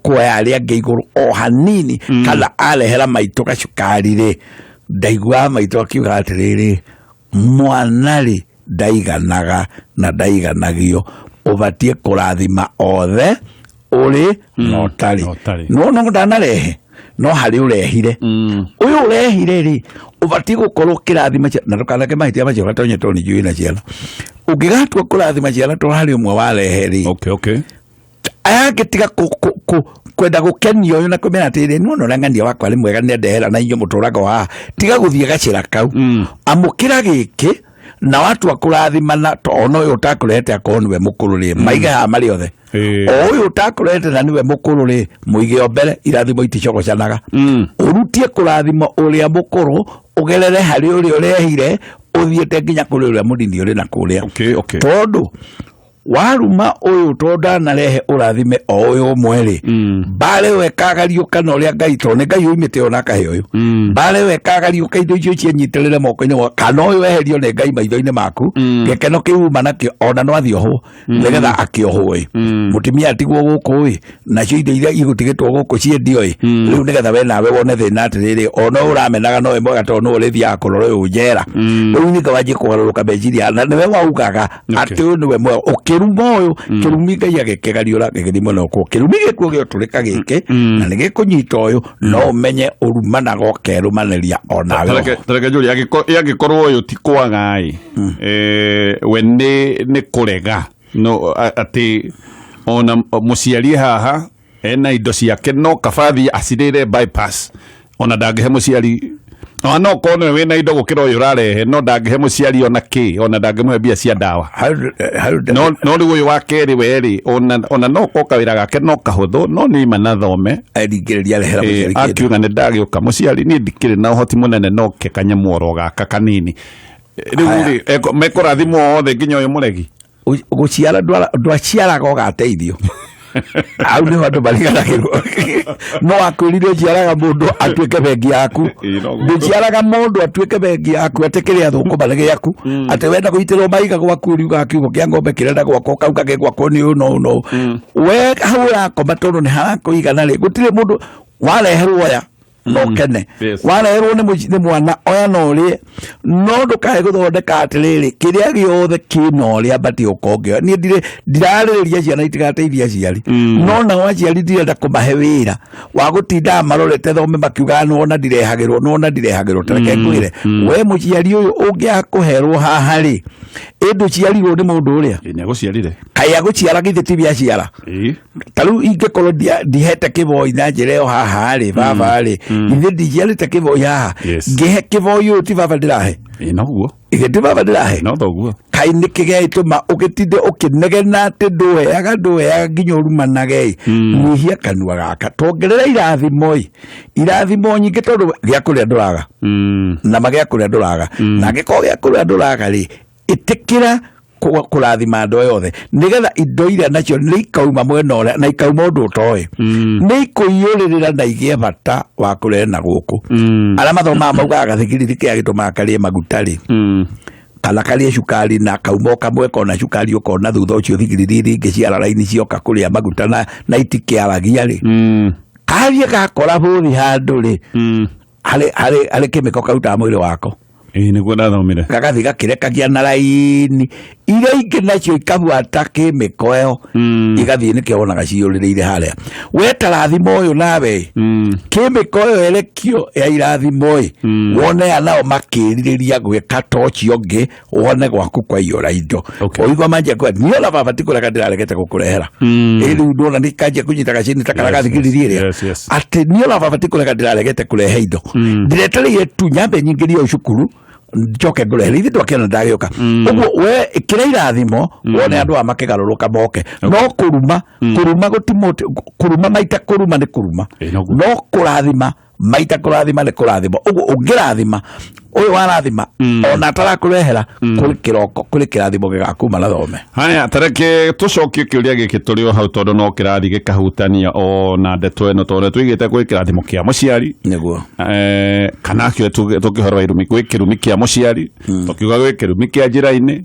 kuoya arĩa angĩ igũrũ o hanini, kana arehera maitũ gacukari rĩ, ndaiguaga maitũ akiuga atĩrĩrĩ, mwana rĩ ndaiganaga na ndaiganagio, ũbatiĩ kũrathima othe ũrĩ na ũtarĩ. Na ũtarĩ. No no ndanarehe, no harĩ ũrehire, ũyũ ũrehire rĩ, ũbatiĩ gũkorwo ũkĩrathima na ndũkanake mahĩtia macio gatonye, tondũ nĩ njũĩ na ciana ũngĩgatua kũrathima ciana tondũ harĩ ũmwe warehe rĩ, aya angĩ tiga kwenda gũkenio ũyũ na kũmera atĩrĩrĩ, nĩwona ũrĩa ng'ania wakwa arĩ mwega, nĩandehera na inyuĩ mũtũraga o haha. Tiga gũthiĩ gacĩra kau. Amũkĩra gĩkĩ, na watua kũrathimana, ona ũyũ ũtakũrehete akorwo nĩwe mũkũrũ rĩ, maige haha marĩ othe. O ũyũ ũtakũrehete na nĩwe mũkũrũ rĩ, mũige o mbere. Irathimo iticogocanaga. Ũrutie kũrathima ũrĩa mũkũrũ, ũgerere harĩ ũrĩa ũrehire, ũthiĩte nginya kũrĩ ũrĩa mũnini ũrĩ na kũrĩa. Tondũ waruma ũyũ tondũ ndanarehe, ũrathime o ũyũ ũmwe rĩ, mbara ĩyo ĩkagariũka na ũrĩa Ngai, tondũ nĩ Ngai ũimĩte ũyũ na akahe ũyũ, mbara ĩyo ĩkagariũka, indo icio cianyitĩrĩre moko-inĩ kana ũyũ eherio nĩ Ngai maitho-inĩ maku. Gĩkeno kĩu uma nakĩo ona no athiĩ ohwo, nĩgetha akĩohwo ĩ, mũtumia atigwo gũkũ ĩ, nacio indo iria igũtigĩtwo gũkũ ciendio ĩ, rĩu nĩgetha we nawe wone thĩna atĩrĩrĩ, ona ũyũ ũramenaga nowe mwega tondũ nĩwe ũrĩthiaga kũrora ũyũ njera. Rĩu ningĩ wanjie kũgarũrũka meciria, na nĩwe waugaga atĩ ũyũ nĩwe mwega, ũkĩruma ũyũ kĩrumi Ngai agĩkĩgariũra gĩgĩthiĩ mwena ũkũ. Kĩrumi gĩkuo gĩotũrĩka gĩkĩ na nĩ gĩkũnyita ũyũ, no ũmenye ũrumanaga ũkerũmanĩria onawe. Tareke njũrie, angĩkorwo ũyũ ti kwaga ĩ, we nĩ kũrega, no atĩ ona mũciari haha ena indo ciake, no kaba athiĩ acirĩre bypass, ona ndangĩhe mũciari, ona no korwo nĩwe wĩna indo gũkĩra ũyũ ũrarehe, no ndangĩhe mũciari ona kĩ, ona ndangĩmũhe mbia cia ndawa. No rĩu ũyũ wa kerĩ we rĩ, ona no korwo kawĩra gake no kahũthũ, no nĩ ima na thome. Aringĩrĩria arehera mũciari kĩndũ. Akiuga nĩ ndagĩũka mũciari, niĩ ndikĩrĩ na ũhoti mũnene, no ke kanyamũ oro gaka kanini. Rĩu Haya. rĩ, mekũrathimwo othe nginya ũyũ mũregi. Gũciara ndwaciaraga ũgateithio, hau nĩho andũ mariganagĩrwo. No akwĩrire ũciaraga mũndũ atuĩke bengi yaku? Ĩĩ, no guo. Ndũciaraga mũndũ atuĩke bengi yaku atĩ kĩrĩa thũkũma nĩ gĩaku, atĩ wenda gũitĩrwo mahiga gwaku ũriugaga kiugo kĩa ng'ombe kĩrenda gwakwo kau kangĩ gwakwo nĩ ũũ no no we hau ũrakoma tondũ nĩ harakũigana rĩ, gũtirĩ mũndũ wareherwo oya no kene. Wareherwo nĩ mwana oya no ũrĩe, no ndũkae gũthondeka atĩrĩrĩ kĩrĩa gĩothe kĩna ũrĩa batiĩ gũkorwo ngĩoya. Niĩ ndirĩ ndirarĩrĩria ciana itigateithie aciari, no nao aciari ndirenda kũmahe wĩra wa gũtindaga marorete thome makiugaga nĩwona ndirehagĩrwo, nĩwona ndirehagĩrwo. Tareke ngwĩre, we mũciari ũyũ ũngĩaga kũherwo haha rĩ, ĩ ndũciarirwo nĩ mũndũ ũrĩa? Ĩ, nĩagũciarire. Kaĩ agũciara githĩ ti biaciara? Ta rĩu ingĩkorwo ndihete kĩboi na njĩra ĩyo haha rĩ, baba rĩ, ithuĩ ndiciarĩte kĩboi haha? Ngĩhe kĩboi ũyũ, ti baba ndĩrahe? Ĩ, noguo. Ithe ti baba ndĩrahe? No thoguo. Kaĩ nĩkĩ gĩagĩtũma ũgĩtinde ũkĩnegena atĩ ndũheaga ndũheaga nginya ũrumanage? Nyihia kanua gaka, tuongerera irathimo ĩ, irathimo nyingĩ, tondũ gĩa kũrĩa ndũraga. Na magĩa kũrĩa ndũraga, na angĩkorwo gĩa kũrĩa ndũraga rĩ, ĩtĩkĩra kũrathima andũ aya othe, nĩgetha indo iria nacio nĩ ikauma mwena ũrĩa na ikauma ũndũ ũtoĩ, nĩ ikũiyũrĩrĩra na igĩe bata wa kũrehe na gũkũ. Arĩa mathomaga maugaga gathigiriri kĩrĩa gĩtũmaga karĩe maguta rĩ, kana karĩe cukari, na kauma o kamwe kona cukari, ũkona thutha ũcio thigiriri iria ingĩ ciara raini cioka kũrĩa maguta na itikĩaragia rĩ, kathiĩ gakora bũthi handũ rĩ, harĩ kĩmĩko karutaga mwĩrĩ wako. Ĩĩ, nĩguo ndathomire. Gagathiĩ gakĩrekagia na raini, iria ingĩ nacio ikabuata kĩmĩko ĩyo, igathiĩ. Nĩkĩo wonaga ciyũrĩrĩire harĩa. We tarathimo ũyũ nawe, kĩmĩko ĩyo erekio ya irathimo ĩ, wone aya nao makĩrirĩria gwĩka ta ũcio ũngĩ, wone gwaku kwaiyũra indo. Ũigua manjia kuga niĩ ona baba ti kũrega ndĩraregete gũkũrehera. Ĩ rĩu ndona nĩ kanjia kũnyita gacini ta karĩa gathigiriri ĩrĩa, atĩ niĩ ona baba ti kũrega ndĩraregete kũrehe indo, ndiretereire tu nyambe nyingĩrio cukuru njoke ngũrehere. Ithuĩ twakĩona ndagĩũka ũguo. We ĩkĩra irathimo, wone andũ aya makĩgarũrũka moke. No kũruma, kũruma gũtimũ, kũruma maita kũruma nĩ kũruma. Ĩ, noguo. No kũrathima maita kũrathima nĩ kũrathima. Ũguo ũngĩrathima ũyũ warathima, ona atarakũrehera, kũrĩ kĩroko, kũrĩ kĩrathimo gĩgakuma na thome. Haya, tareke tũcokie kĩũria gĩkĩ tũrĩ o hau, tondũ no kĩrathiĩ gĩkahutania o na ndeto ĩno, tondũ tũigĩte gwĩ kĩrathimo kĩa mũciari. Nĩguo. Kana kĩo tũkĩhoro wa irumi, gwĩ kĩrumi kĩa mũciari, tũkiuga gwĩ kĩrumi kĩa njĩra-inĩ,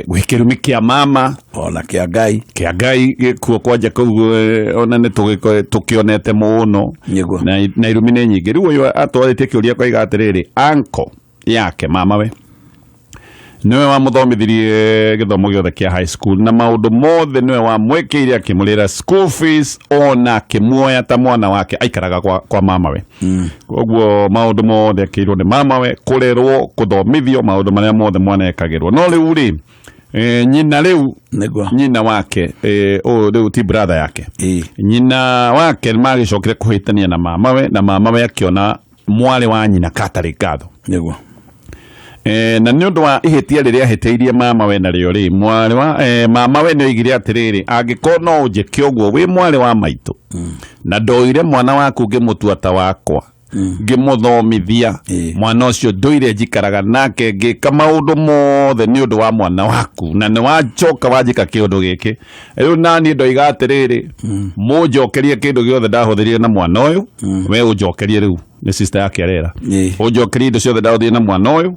gwĩ kĩrumi kĩa mama, ona kĩa Ngai. Kĩa Ngai gĩkuo kwanja kũu, ona nĩ tũkĩonete mũno. Na irumi nĩ nyingĩ. Rĩu ũyũ atwarĩtie kĩũria koiga atĩrĩrĩ, anko yake mamawe nĩwe wamũthomithirie gĩthomo gĩothe kĩa high school na maũndũ mothe, nĩwe wamwĩkĩire, akĩmũrĩra school fees, ona akĩmuoya ta mwana wake. Aikaraga kwa mamawe, koguo maũndũ mothe akĩirwo nĩ mamawe, kũrerwo, kũthomithio, maũndũ marĩa mothe mwana ekagĩrwo. No rĩu rĩ, nyina rĩu, nyina wake, ũyũ rĩu ti brother yake, nyina wake magĩcokire kũhĩtania na mamawe, na mamawe akĩona mwarĩ wa nyina katarĩ ngatho. Na nĩ ũndũ wa ihĩtia rĩrĩa ahĩtĩirie mamawe narĩo rĩ, mwarĩ wa mamawe nĩ oigire atĩrĩrĩ, angĩkorwo no ũnjĩke ũguo wĩ mwarĩ wa maitũ, na ndoire mwana waku ngĩmũtua ta wakwa, ngĩmũthomithia, mwana ũcio ndũire njikaraga nake, ngĩka maũndũ mothe nĩ ũndũ wa mwana waku, na nĩ wacoka wanjĩka kĩũndũ gĩkĩ, rĩu naniĩ ndoiga atĩrĩrĩ, mũnjokerie kĩndũ gĩothe ndahũthĩrire na mwana ũyũ. We ũnjokerie rĩu, nĩ sister yake arera, ũnjokerie indo ciothe ndahũthĩrire na mwana ũyũ,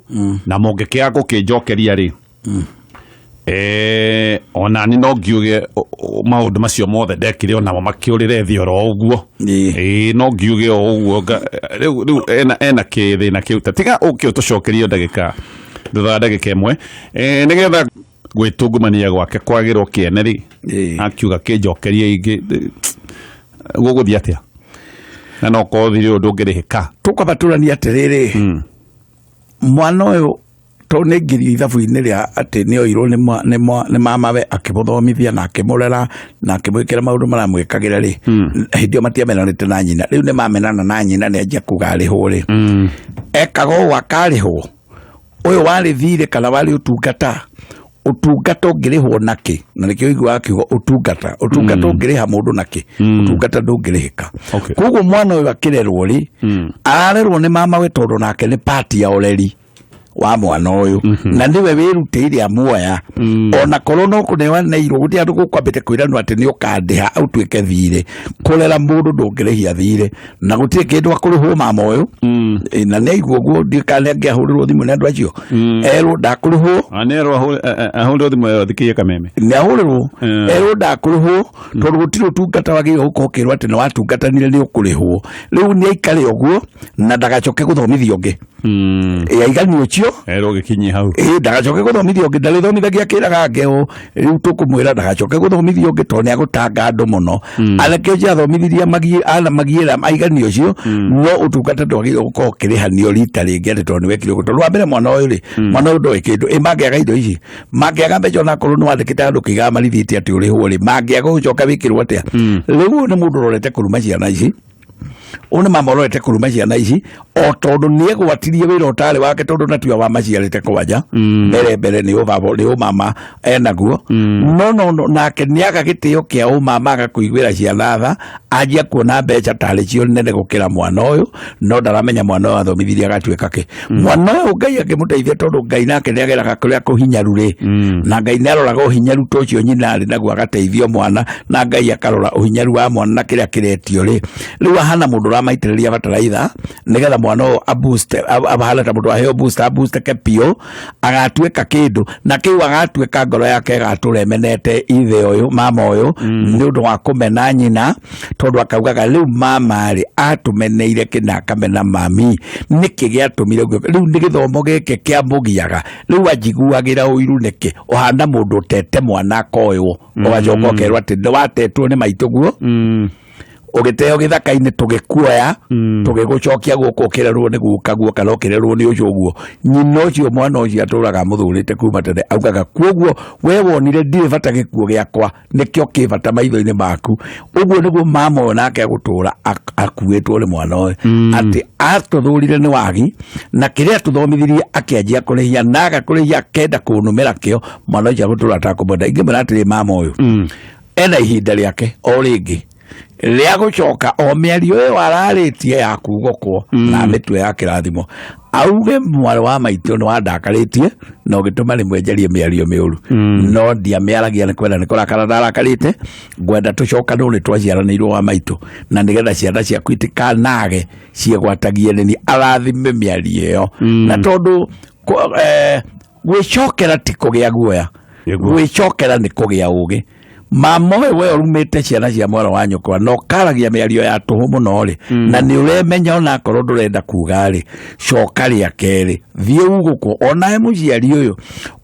na mũngĩkĩaga gũkĩnjokeria rĩ, onani no ngiuge maũndũ macio mothe ndekire onamo makĩũrĩre thĩ oro ũguo. Ĩĩ, no ngiuge o ũguo. Rĩu ena kĩthĩna kĩu, ta tiga ũke ũtũcokerie ndagĩka thutha wa ndagĩka ĩmwe, nĩgetha gwĩtungumania gwake kwagĩrwo kĩene rĩ, akiuga kĩnjokerie ingĩ gũgũthiĩ atĩa, na no korwo thirĩ ũyũ ndũngĩrĩhĩka. Tũkwamba tũranie atĩrĩrĩ, mwana ũyũ tondũ nĩ ngirio ithabu-inĩ rĩa atĩ nĩ oirwo nĩ mamawe, akĩmũthomithia na akĩmũrera na akĩmwĩkĩra maũndũ marĩa amwĩkagĩra rĩ, hĩndĩ ĩyo matiamenanĩte na nyina. Rĩu nĩ mamenana na nyina, nĩ anjia kuga arĩhwo rĩ, ekaga ũũ akarĩhwo. Ũyũ warĩ thirĩ kana warĩ ũtungata? Ũtungata ũngĩrĩhwo nakĩ? Na nĩkĩo ũiguaga kiugo ũtungata. Ũtungata ũngĩrĩha mũndũ nakĩ? Ũtungata ndũngĩrĩhĩka. Koguo mwana ũyũ akĩrerwo rĩ, ararerwo nĩ mamawe, tondũ nake nĩ part ya ũreri wa mwana ũyũ, na nĩwe wĩrutĩire amuoya, ona korwo no kũneaneirwo, gũtirĩ andũ gũkwambĩte kwĩranwo atĩ nĩ ũkandĩha ũtuĩke thirĩ. Kũrera mũndũ ndũngĩrĩhia thirĩ, na gũtirĩ kĩndũ akũrĩhwo mama ũyũ. Na nĩ aigua ũguo, ndiũĩ kana nĩ angĩahũrĩrwo thimũ nĩ andũ acio, erwo ndakũrĩhwo. Nerwo ahũrĩrwo thimũ ĩyo thikĩrie kameme. Nĩ ahũrĩrwo, erwo ndakũrĩhwo, tondũ gũtirĩ ũtungata wagĩrĩirwo gũkorwo ũkĩrwo atĩ nĩ watungatanire nĩ ũkũrĩhwo. Rĩu nĩ aikare ũguo na ndagacoke gũthomithio ũngĩ. Ĩ, aigani ũcio. Erwo gĩkinyie hau. Ĩ, ndagacoke gũthomithio ũngĩ, ndarĩthomithagia kĩraga angĩ ũũ. Rĩu tũkũmwĩra ndagacoke gũthomithio ũngĩ, tondũ nĩ agũtanga andũ mũno. Anake ũcio athomithirie ana magiĩra aigani ũcio, no ũtungata ndwagĩrĩirwo gũkorwo ũkĩrĩhanio rita rĩngĩ atĩ tondũ nĩ wekire ũguo. Tondũ wa mbere mwana ũyũ rĩ, mwana ũyũ ndoĩ kĩndũ. Ĩ mangĩaga indo ici, mangĩaga mbeca, onakorwo nĩ wandĩkĩte handũ kĩigaga marithiti atĩ ũrĩhwo rĩ, mangĩaga gũcoka wĩkĩrwo atĩa? Rĩu ũyũ nĩ mũndũ ũrorete kũruma ciana ici. Ũyũ nĩ mama ũrorete kũruma ciana ici o tondũ nĩ egwatirie wĩra ũtarĩ wake, tondũ na tiwe wamaciarĩte kwanja. Mbere mbere nĩ ũbaba, nĩ ũmama enaguo. No no no nake nĩ aga gĩtĩo kĩa ũmama, agakũiguĩra ciana tha, anjia kuona mbeca tarĩ cio nene gũkĩra mwana ũyũ. No ndaramenya mwana ũyũ athomithirie agatuĩka kĩ. Mwana ũyũ Ngai akĩmũteithia, tondũ Ngai nake nĩ ageraga kũrĩa kũhinyaru rĩ, na Ngai nĩ aroraga ũhinyaru ta ũcio nyina arĩ naguo, agateithio mwana, na Ngai akarora ũhinyaru wa mwana na kĩrĩa kĩretio rĩ. Rĩu ahana mũndũ ũramaitĩrĩria bataraitha nĩgetha mwana ũyũ aboost, ahana ta mũndũ aheo boost, aboosteke biũ, agatuĩka kĩndũ na kĩu agatuĩka. Ngoro yake ĩgatũra ĩmenete ithe ũyũ, mama ũyũ, nĩ ũndũ wa kũmena nyina, tondũ akaugaga rĩu mama rĩ atũmeneire kĩna, akamena mami nĩkĩ gĩatũmire ũguo. Rĩu nĩ gĩthomo gĩkĩ kĩamũgiaga, rĩu anjiguagĩra ũiru nĩkĩ. Ũhana mũndũ ũtete mwana akoywo, ũgacoka ũkerwo atĩ nĩ watetwo nĩ maitũguo, ũgĩteo gĩthaka-inĩ, tũgĩkuoya, tũgĩgũcokia gũkũ, ũkĩrerwo nĩ guka guo kana ũkĩrerwo nĩ ũcio ũguo. Nyina ũcio mwana ũcio atũraga amũthũrĩte kuma tene, augaga kuoguo we wonire ndirĩ bata, gĩkuo gĩakwa nĩkĩo kĩ bata maitho-inĩ maku. Ũguo nĩguo mama ũyũ nake agũtũra akuĩtwo nĩ mwana ũyũ, atĩ atũthũrire nĩ wagi na kĩrĩa atũthomithirie, akĩanjia kũrĩhia na aga kũrĩhia, akenda kũnũmĩra kĩo. Mwana ũcio agũtũra atakũmwenda. Ingĩmwĩra atĩrĩ, mama ũyũ ena ihinda rĩake o rĩngĩ rĩa gũcoka o mĩario ĩyo ararĩtie ya kugokwo na mĩtue ya kĩrathimo, auge mwarĩ wa maitũ nĩ wandakarĩtie na ũgĩtũma rĩmwe njarie mĩario mĩũru, no ndiamĩaragia nĩ kwenda, nĩ kũrakara ndarakarĩte. Ngwenda tũcokanwo nĩ twaciaranĩirwo wa maitũ, na nĩgetha ciana ciaku itikanage ciĩgwatagie nĩni. Arathime mĩario ĩyo, na tondũ gwĩcokera ti kũgĩa guoya. Gwĩcokera nĩ kũgĩa ũgĩ. Mama ũyũ, we ũrumĩte ciana cia mwana wa nyũkwa na ũkaragia mĩario ya tũhũ mũno rĩ, na nĩ ũremenya onakorwo ndũrenda kuga rĩ, coka rĩa kerĩ, thiĩ ugũkwo. Onawe mũciari ũyũ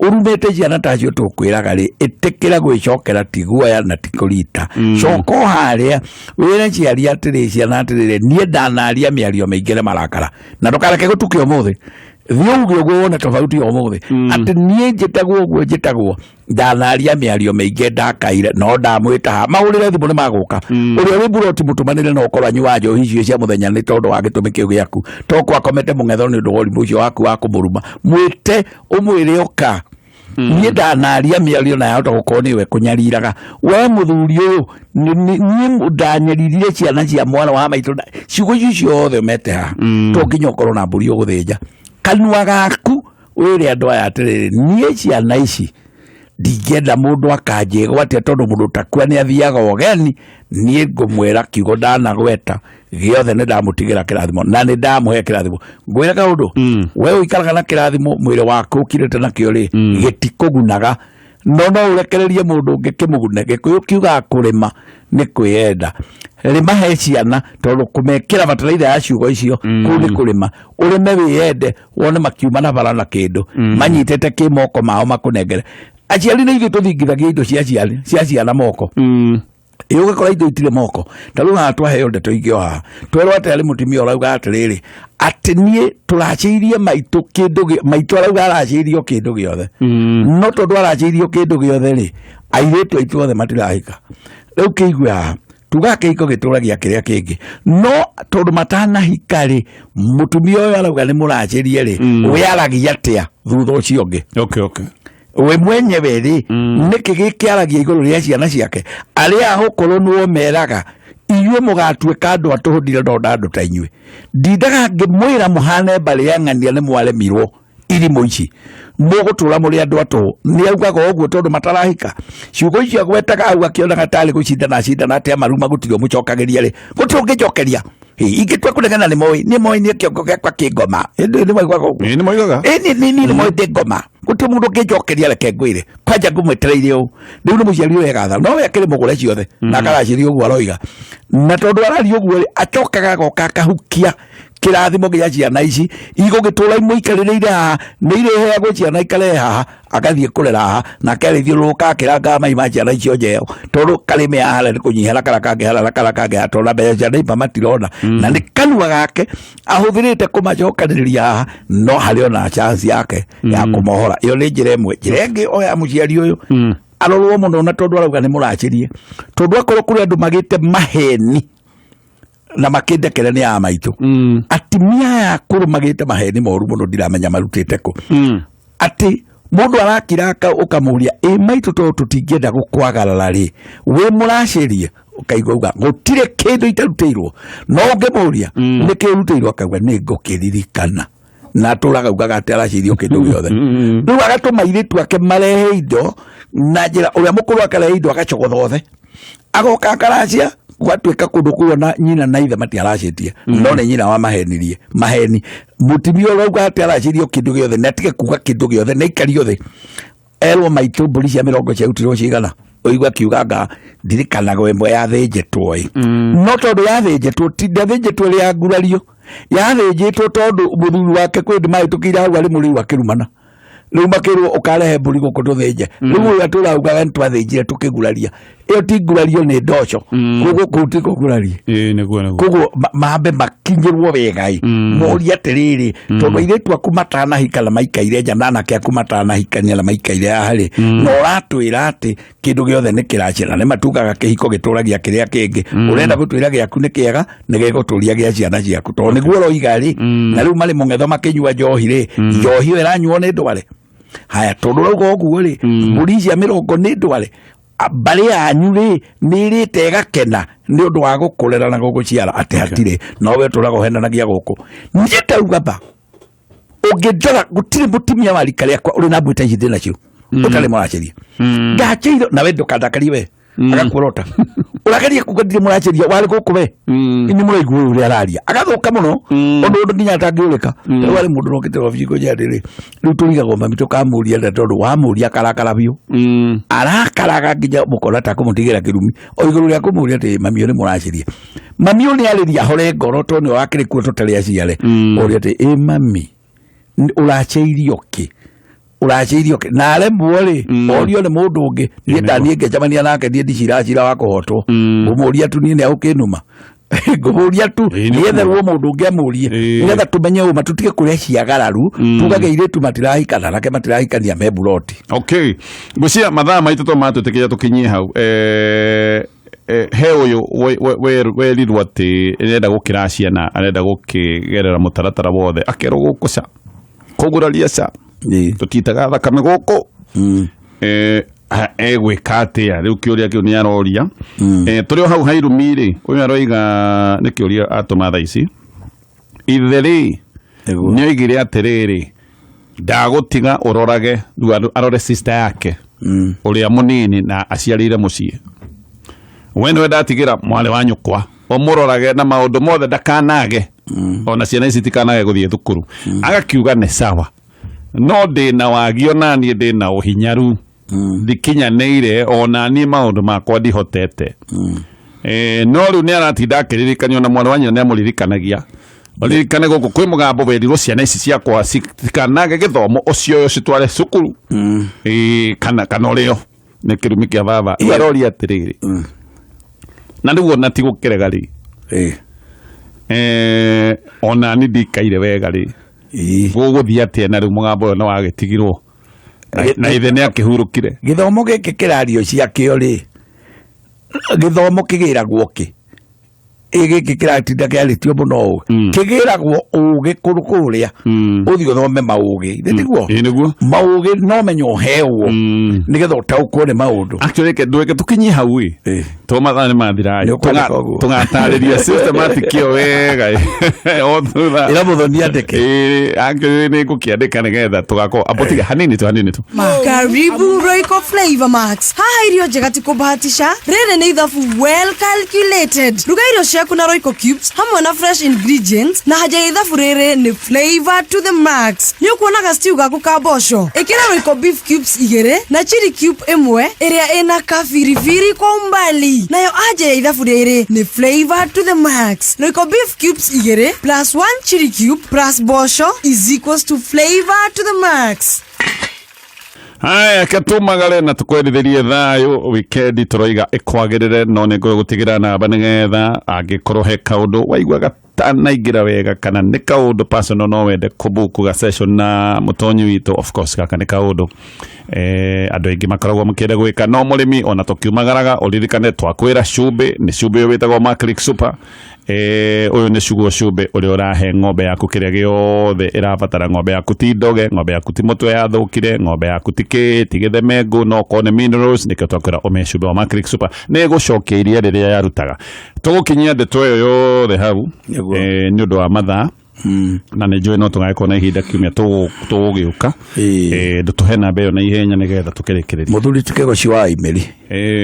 ũrumĩte ciana tacio tũkwĩraga rĩ, ĩtĩkĩra gwĩcokera ti guoya na ti kũrita. Coka o harĩa wĩre ciari atĩrĩ, ciana atĩrĩrĩ, niĩ ndanaria mĩario mĩingĩ na marakara, na ndũkareke gũtuke ũmũthĩ. Thiĩ uge ũguo wone tofauti ya ũmũthĩ, atĩ niĩ njĩtagwo ũguo njĩtagwo, ndanaria mĩario mĩingĩ ndakaire, no ndamwĩta haha mahũrĩre thimũ nĩ magũka. Ũrĩa wĩ buroti mũtũmanĩre, no ũkorwo anyuaga njohi icio cia mũthenya nĩ tondũ wa gĩtũmi kĩu gĩaku, to kwakomete mũng'etho nĩ ũndũ wa ũrimũ ũcio waku wa kũmũruma. Mwĩte ũmwĩre ũka, niĩ ndanaria mĩario na yahota gũkorwo nĩwe kũnyariraga we mũthuri ũyũ. Niĩ ndanyaririe ciana cia mwana wa maitũ ciugo icio ciothe ũmete haha. To nginya ũkorwo na mbũri ũgũthĩnja kanua gaku wĩre andũ aya atĩrĩrĩ, niĩ ciana ici ndingĩenda mũndũ akanjĩgwatia, tondũ mũndũ takua nĩ athiaga ũgeni. Niĩ ngũmwĩra kiugo ndanagweta gĩothe nĩ ndamũtigĩra kĩrathimo na nĩ ndamũhe kĩrathimo. Ngwĩre kaũndũ, we ũikaraga na kĩrathimo mwĩrĩ waku ũkirĩte nakĩo rĩ, gĩtikũgunaga, no no ũrekererie mũndũ ũngĩ kĩmũgune. Gĩkũyũ kiugaga kũrĩma nĩ kwĩyenda. Rĩma he ciana, tondũ kũmekĩra bataraitha ya ciugo icio kũu nĩ kũrĩma. Ũrĩme wĩyende, wone makiuma na bara na kĩndũ manyitĩte kĩ moko mao makũnengere. Aciari nĩ ithuĩ tũthingithagia indo cia ciari cia ciana moko. Ĩ ũgakora indo itirĩ moko. Ta rĩu haha twaheo ndeto ingĩ o haha, twerwo atĩ arĩ mũtumia ũrauga atĩrĩrĩ, atĩ niĩ tũracĩirie maitũ kĩndũ maitũ arauga aracĩirio kĩndũ gĩothe, no tondũ aracĩirio kĩndũ gĩothe rĩ, airĩtu aitũ othe matirahika. Rĩu kĩigue haha, tugaga kĩhiko gĩtũragia kĩrĩa kĩngĩ, no tondũ matanahika rĩ, mũtumia ũyũ arauga nĩ mũracĩrie rĩ, wĩaragia atĩa thutha ũcio ũngĩ? We mwenyewe rĩ, nĩkĩ gĩkĩaragia igũrũ rĩa ciana ciake arĩa ahũkũrũ nĩo meraga inyuĩ mũgatuĩka andũ a tũhũ? Ndirĩ ndona andũ ta inyuĩ, ndindaga ngĩmwĩra mũhane mbarĩ ya ng'ania, nĩ mwaremirwo, irimũ ici, mũgũtũra mũrĩ andũ a tũhũ. Nĩ augaga ũguo tondũ matarahika. Ciugo icio agwetaga hau akĩonaga tarĩ gũcindana acindana, atĩ amaruma gũtirĩ ũmũcokagĩria rĩ, gũtirĩ ũngĩnjokeria. Ingĩtua kũnegena nĩ moĩ, nĩ moĩ niĩ kĩongo gĩakwa kĩ ngoma. Ĩndĩ nĩ moigaga ũguo. Ĩĩ, nĩ moigaga. Ĩ nĩ nĩ moĩ ndĩ ngoma, gũtirĩ mũndũ ũngĩnjokeria. Reke ngwĩre kwanja ngũmwetereire ũũ. Rĩu nĩ mũciari ũyũ egatha, no we akĩrĩ mũgũre ciothe na akaracĩria ũguo aroiga, na tondũ araria ũguo rĩ, acokaga agoka akahukia kĩrathimo gĩa ciana ici igũgĩtũra imũikarĩrĩire haha. Nĩ irĩheagwo ciana ikare haha, agathiĩ kũrera haha, nake arĩthiũrũrũka akĩrangaga mai ma ciana icio njeo, tondũ karĩme haha nĩ kũnyiha na kara kangĩ harĩa na kara kangĩ haha, tondũ na mbeca cia neighbor matirona, na nĩ kanua gake ahũthĩrĩte kũmacokanĩrĩria haha. No harĩ ona chance yake ya kũmohora. Ĩyo nĩ njĩra ĩmwe. Njĩra ĩngĩ, oya mũciari ũyũ arorwo mũno, na tondũ arauga nĩ mũracĩrie, tondũ akorwo kũrĩ andũ magĩte maheni. Na makĩndekere nĩ a maitũ. Atumia aya akũrũ magĩte maheni moru mũno, ndiramenya marutĩte kũ. Atĩ mũndũ arakira ũkamũria, ĩ maitũ, tondũ tũtingĩenda gũkwagarara rĩ, wĩ mũracĩrie? Ũkaigua uga gũtirĩ kĩndũ itarutĩirwo, no ũngĩmũria nĩkĩ ũrutĩirwo, akauga nĩ ngũkĩririkana, na atũraga ugaga atĩ aracĩirio kĩndũ gĩothe. Rĩu agatũma airĩtu ake marehe indo na njĩra ũrĩa mũkũrũ akarehe indo, agacogotha othe, agoka akaracia, gwatuĩka kũndũ kũu ona nyina na ithe matiaracĩtie, no nĩ nyina wamahenirie maheni. Mũtumia ũrauga atĩ aracĩirio kĩndũ gĩothe, na atige kuga kĩndũ gĩothe, na aikario thĩ erwo, maitũ, mbũri cia 20 ciarutirwo cigana? Ũigua akiuga nga ndirikanaga ĩmwe yathĩnjĩtwo ĩ, no tondũ yathĩnjĩtwo ti ndathĩnjĩtwo ĩrĩ ya ngurario, yathĩnjĩtwo tondũ mũthuri wake kwĩ ndĩ mahĩtũkĩire hau arĩ mũrĩu akĩrumana. Rĩu makĩrwo ũkarehe mbũri gũkũ tũthĩnje. Rĩu ũyũ atũraugaga nĩ twathĩnjire tũkĩguraria, ĩyo ti ngurario, nĩ ndoco. Koguo kũu ti kũguraria. Ĩĩ, nĩguo nĩguo. Koguo mambe makinyĩrwo wega ĩ, morie atĩrĩrĩ, tondũ airĩtu aku matanahika na maikaire nja, na anake aku matanahikania na maikaire haha rĩ, na ũratwĩra atĩ kĩndũ gĩothe nĩ kĩracĩra, nĩ matugaga kĩhiko gĩtũragia kĩrĩa kĩngĩ, ũrenda gũtwĩra gĩaku nĩ kĩega nĩ gĩgũtũria gĩa ciana ciaku, tondũ nĩguo ũroiga rĩ? Na rĩu marĩ mũng'etho makĩnyua njohi rĩ, njohi ĩyo ĩranyuo nĩ ndware haya, tondũ ũrauga ũguo rĩ, mbũri cia 20 nĩ ndware. Mbarĩ yanyu rĩ, nĩ ĩrĩte ĩgakena nĩ ũndũ wa gũkũrera na gũgũciara atĩ hatirĩ nowe ũtũraga ũhenanagia gũkũ. Niĩ ndauga ba ũngĩndora, gũtirĩ mũtumia wa rika rĩakwa ũrĩ na mbuĩ ta ici ndĩ nacio ũtarĩ mũracĩria. Ngacĩirwo nawe, ndũkandakarie we, agakuorota ũrageria kuga ndirĩ mũracĩria warĩ gũkũ we. Nĩ mũraigua ũyũ ũrĩa araria, agathũka mũno, ũndũ nginya atangĩũrĩka. Rĩu arĩ mũndũ rokĩte wabici kũnjĩra atĩrĩ, rĩu tũrigagwo mami tũkamũria nda, tondũ wamũria akarakara biũ, arakaraga nginya mũkona ta kũmũtigĩra kĩrumi o igũrũ rĩa kũmũria atĩ mami ũyũ nĩ mũracĩria. Mami ũyũ nĩ arĩria ahore ngoro, tondũ nĩwe wakĩrĩ kuo tũtarĩ aciare. Ũria atĩ, ĩ mami, ũracĩirio kĩ? Ũracĩirio kĩ? Na aremwo rĩ, orio nĩ mũndũ ũngĩ. Niĩ ndaniĩ ngĩcemania nake, niĩ ndiciracira wa kũhotwo, ngũmũria tu niĩ nĩ agũkĩnuma, ngũmũria tu. Nĩ nĩetherwo mũndũ ũngĩ amũrie, nĩgetha tũmenye ũma, tũtige kũrĩa ciagararu, tugage airĩtu matirahikana nake matirahikania me buroti. Okay, ngwĩciria mathaa maitũ to matwĩtĩkĩria tũkinyie hau. He ũyũ werirwo atĩ arenda gũkĩracia na arenda gũkĩgerera mũtaratara wothe, akerwo gũkũ ca kũguraria ca, tũtitaga thakame gũkũ. Egwĩka atĩa rĩu? Kĩũria kĩu nĩ aroria. Tũrĩ o hau hairumi rĩ, ũyũ aroiga nĩ kĩũria atũma thaa ici, ithe rĩ nĩ oigire atĩrĩrĩ, ndagũtiga ũrorage rĩu arore sister yake ũrĩa mũnini na aciarĩire mũciĩ, we nĩwe ndatigĩra mwarĩ wa nyũkwa ũmũrorage na maũndũ mothe, ndakanage ona ciana ici itikanage gũthiĩ thukuru. Agakiuga nĩ sawa, no ndĩna wagi, ona niĩ ndĩna ũhinyaru, ndikinyanĩire, ona niĩ maũndũ makwa ndihotete. No rĩu nĩ aratinda akĩririkanio na mwarĩ wa nyina nĩ amũririkanagia, ririkane gũkũ kwĩ mũgambo werirwo ciana ici ciakwa citikanage gĩthomo, ũcioe ũcitware cukuru. Kana ũrĩo nĩ kĩrumi kĩa baba. Rĩu aroria atĩrĩrĩ, na rĩu ona ti gũkĩrega rĩ, ona ni ndikaire wega rĩ, gũgũthiĩ atĩa? Na rĩu mũgambo ũyũ nĩ wagĩtigirwo na ithe nĩ akĩhurũkire. Gĩthomo gĩkĩ kĩrario ciakĩo rĩ, gĩthomo kĩgĩragwo kĩ? Ĩ gĩkĩ kĩratinda kĩarĩtio mũno ũũ, kĩgĩragwo ũgĩ kũrũ kũrĩa ũthiĩ ũthome maũgĩ, nĩ tiguo? Ĩĩ, nĩguo. Maũgĩ no menya ũhewo nĩgetha ũtaũkwo nĩ maũndũ. Actually, reke ndweke tũkinyie hau ĩ, to mathaa nĩ mathira. Nĩ ũkwandĩka ũguo. Tũgatarĩria systematic ĩyo wega o thutha. Ĩra mũthoni andĩke. Ĩĩ, actually nĩ ngũkĩandĩka nĩgetha tũgakorwo ambo tiga hanini tu, hanini tu. Karibu Royco Flavor Max. Haha irio njega ti kũbahatisha, rĩrĩ nĩ ithabu well calculated. Ruga irio ciaku na Royco cubes hamwe na fresh ingredients, na haja ya ithabu rĩrĩ nĩ flavor to the max. Nĩ ũkuonaga stew gaku ka mboco, ĩkĩra Royco beef cubes igĩrĩ na chili cube ĩmwe ĩrĩa ĩna kabiribiri kwa umbali. Nayo anja ya ithabu rĩrĩ nĩ flavor to the max. Royco beef cubes igĩrĩ plus one chili cube plus mboco is equals to flavor to the max. Haya, ketumagare na tukwendithĩrie thayũ. Wikendi tũroiga ĩkwagĩrĩre, no nĩ ngũgũtigĩra namba nĩgetha angĩkorwo he kaũndũ waigua gatanaingĩra wega, kana nĩ kaũndũ personal no wende kũbuku ga session na mũtonyi witũ. Of course gaka nĩ kaũndũ andũ aingĩ makoragwo makĩenda gwĩka. No mũrĩmi ona tũkiumagaraga, ũririkane twakwĩra cumbĩ nĩ cumbĩ ũyũ wĩtagwo Maclick Super. Ũyũ nĩ cugo cumbĩ ũrĩa ũrahe ng'ombe yaku kĩrĩa gĩothe ĩrabatara. Ng'ombe yaku ti ndoge, ng'ombe yaku ti mũtwe yathũkire, ng'ombe yaku ti kĩ ti gĩthemengũ, no korwo nĩ minerals, nĩkĩo twakwĩra ũmĩhe cumbĩ wa Maclean Super, nĩ ĩgũcokia iria rĩrĩa yarutaga. Tũgũkinyia ndeto ĩyo yothe hau. Nĩguo. Nĩ ũndũ wa mathaa, na nĩ njũĩ no tũgagĩkorwo na ihinda kiumia tũgũgĩũka. Ndũtũhe namba ĩyo na ihenya nĩgetha tũkĩrĩkĩrĩria. Mũthuri Tikegoci wa Imeri.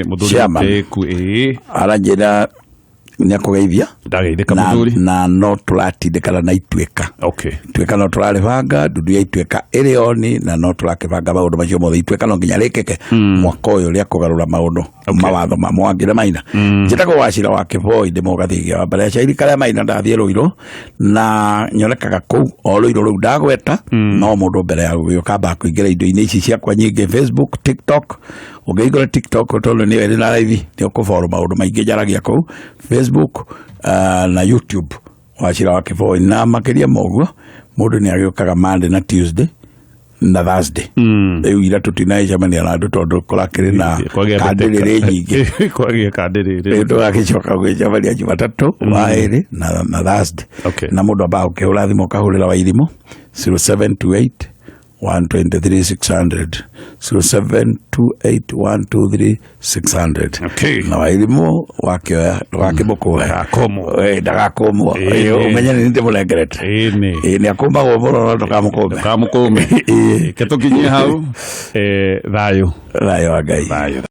Mũthuri Chairman. Mũtĩku, ĩĩ. Aranjĩra nĩ akũgeithia. Ndageithĩka. Na, Mũthuri. na no tũratindĩkana na ituĩka. Ituĩka no tũrarĩbanga ndundu ya ituĩka ĩrĩ oni, na no tũrakĩbanga maũndũ macio mothe. Ituĩka no nginya rĩkĩke mwaka ũyũ rĩa kũgarũra maũndũ, mawatho ma Mwangi na Maina. Njĩtagwo Wacira wa Kĩboi, ndĩ mũgathĩgia wa mbere ya cairi karĩa Maina. Ndathiĩ Rũirũ na nyonekaga kũu o Rũirũ rũu ndagweta, no mũndũ mbere ya gũgĩũka amba kũingĩra indo-inĩ ici ciakwa nyingĩ, Facebook, TikTok. Ũngĩhingũra TikTok, tondũ nĩyo ĩrĩ na raithi, nĩ ũkũboro maũndũ maingĩ njaragia kũu Facebook, na YouTube, Wacira wa Kĩboi. Na makĩria ma ũguo, mũndũ nĩ agĩũkaga Monday na Tuesday na Thursday. Rĩu ira tũtinagĩcemania na andũ tondũ kũrakĩrĩ na Kwagĩa kandĩrĩrĩ nyingĩ. Kwagĩa kandĩrĩrĩ. Rĩu tũgagĩcoka gwĩcemania Jumatatũ wa ĩrĩ na Thursday. Na mũndũ ambaga gũkĩhũra thimũ, ũkahũrĩra Wairimũ 0728 123 600, 0728 123 600. Na Wairimũ wakĩoya ndũgakĩmũkũhe. Ndagakũmwo. Ndagakũmwo. Ũmenye nĩ ndĩmũnengerete. Ĩĩ. Ĩĩ, nĩ akũmagwo mũno, no ndũkamũkũme. Ndũkamũkũme. Ke tũkinyie hau. Thayũ. Thayũ wa Ngai. Thayũ.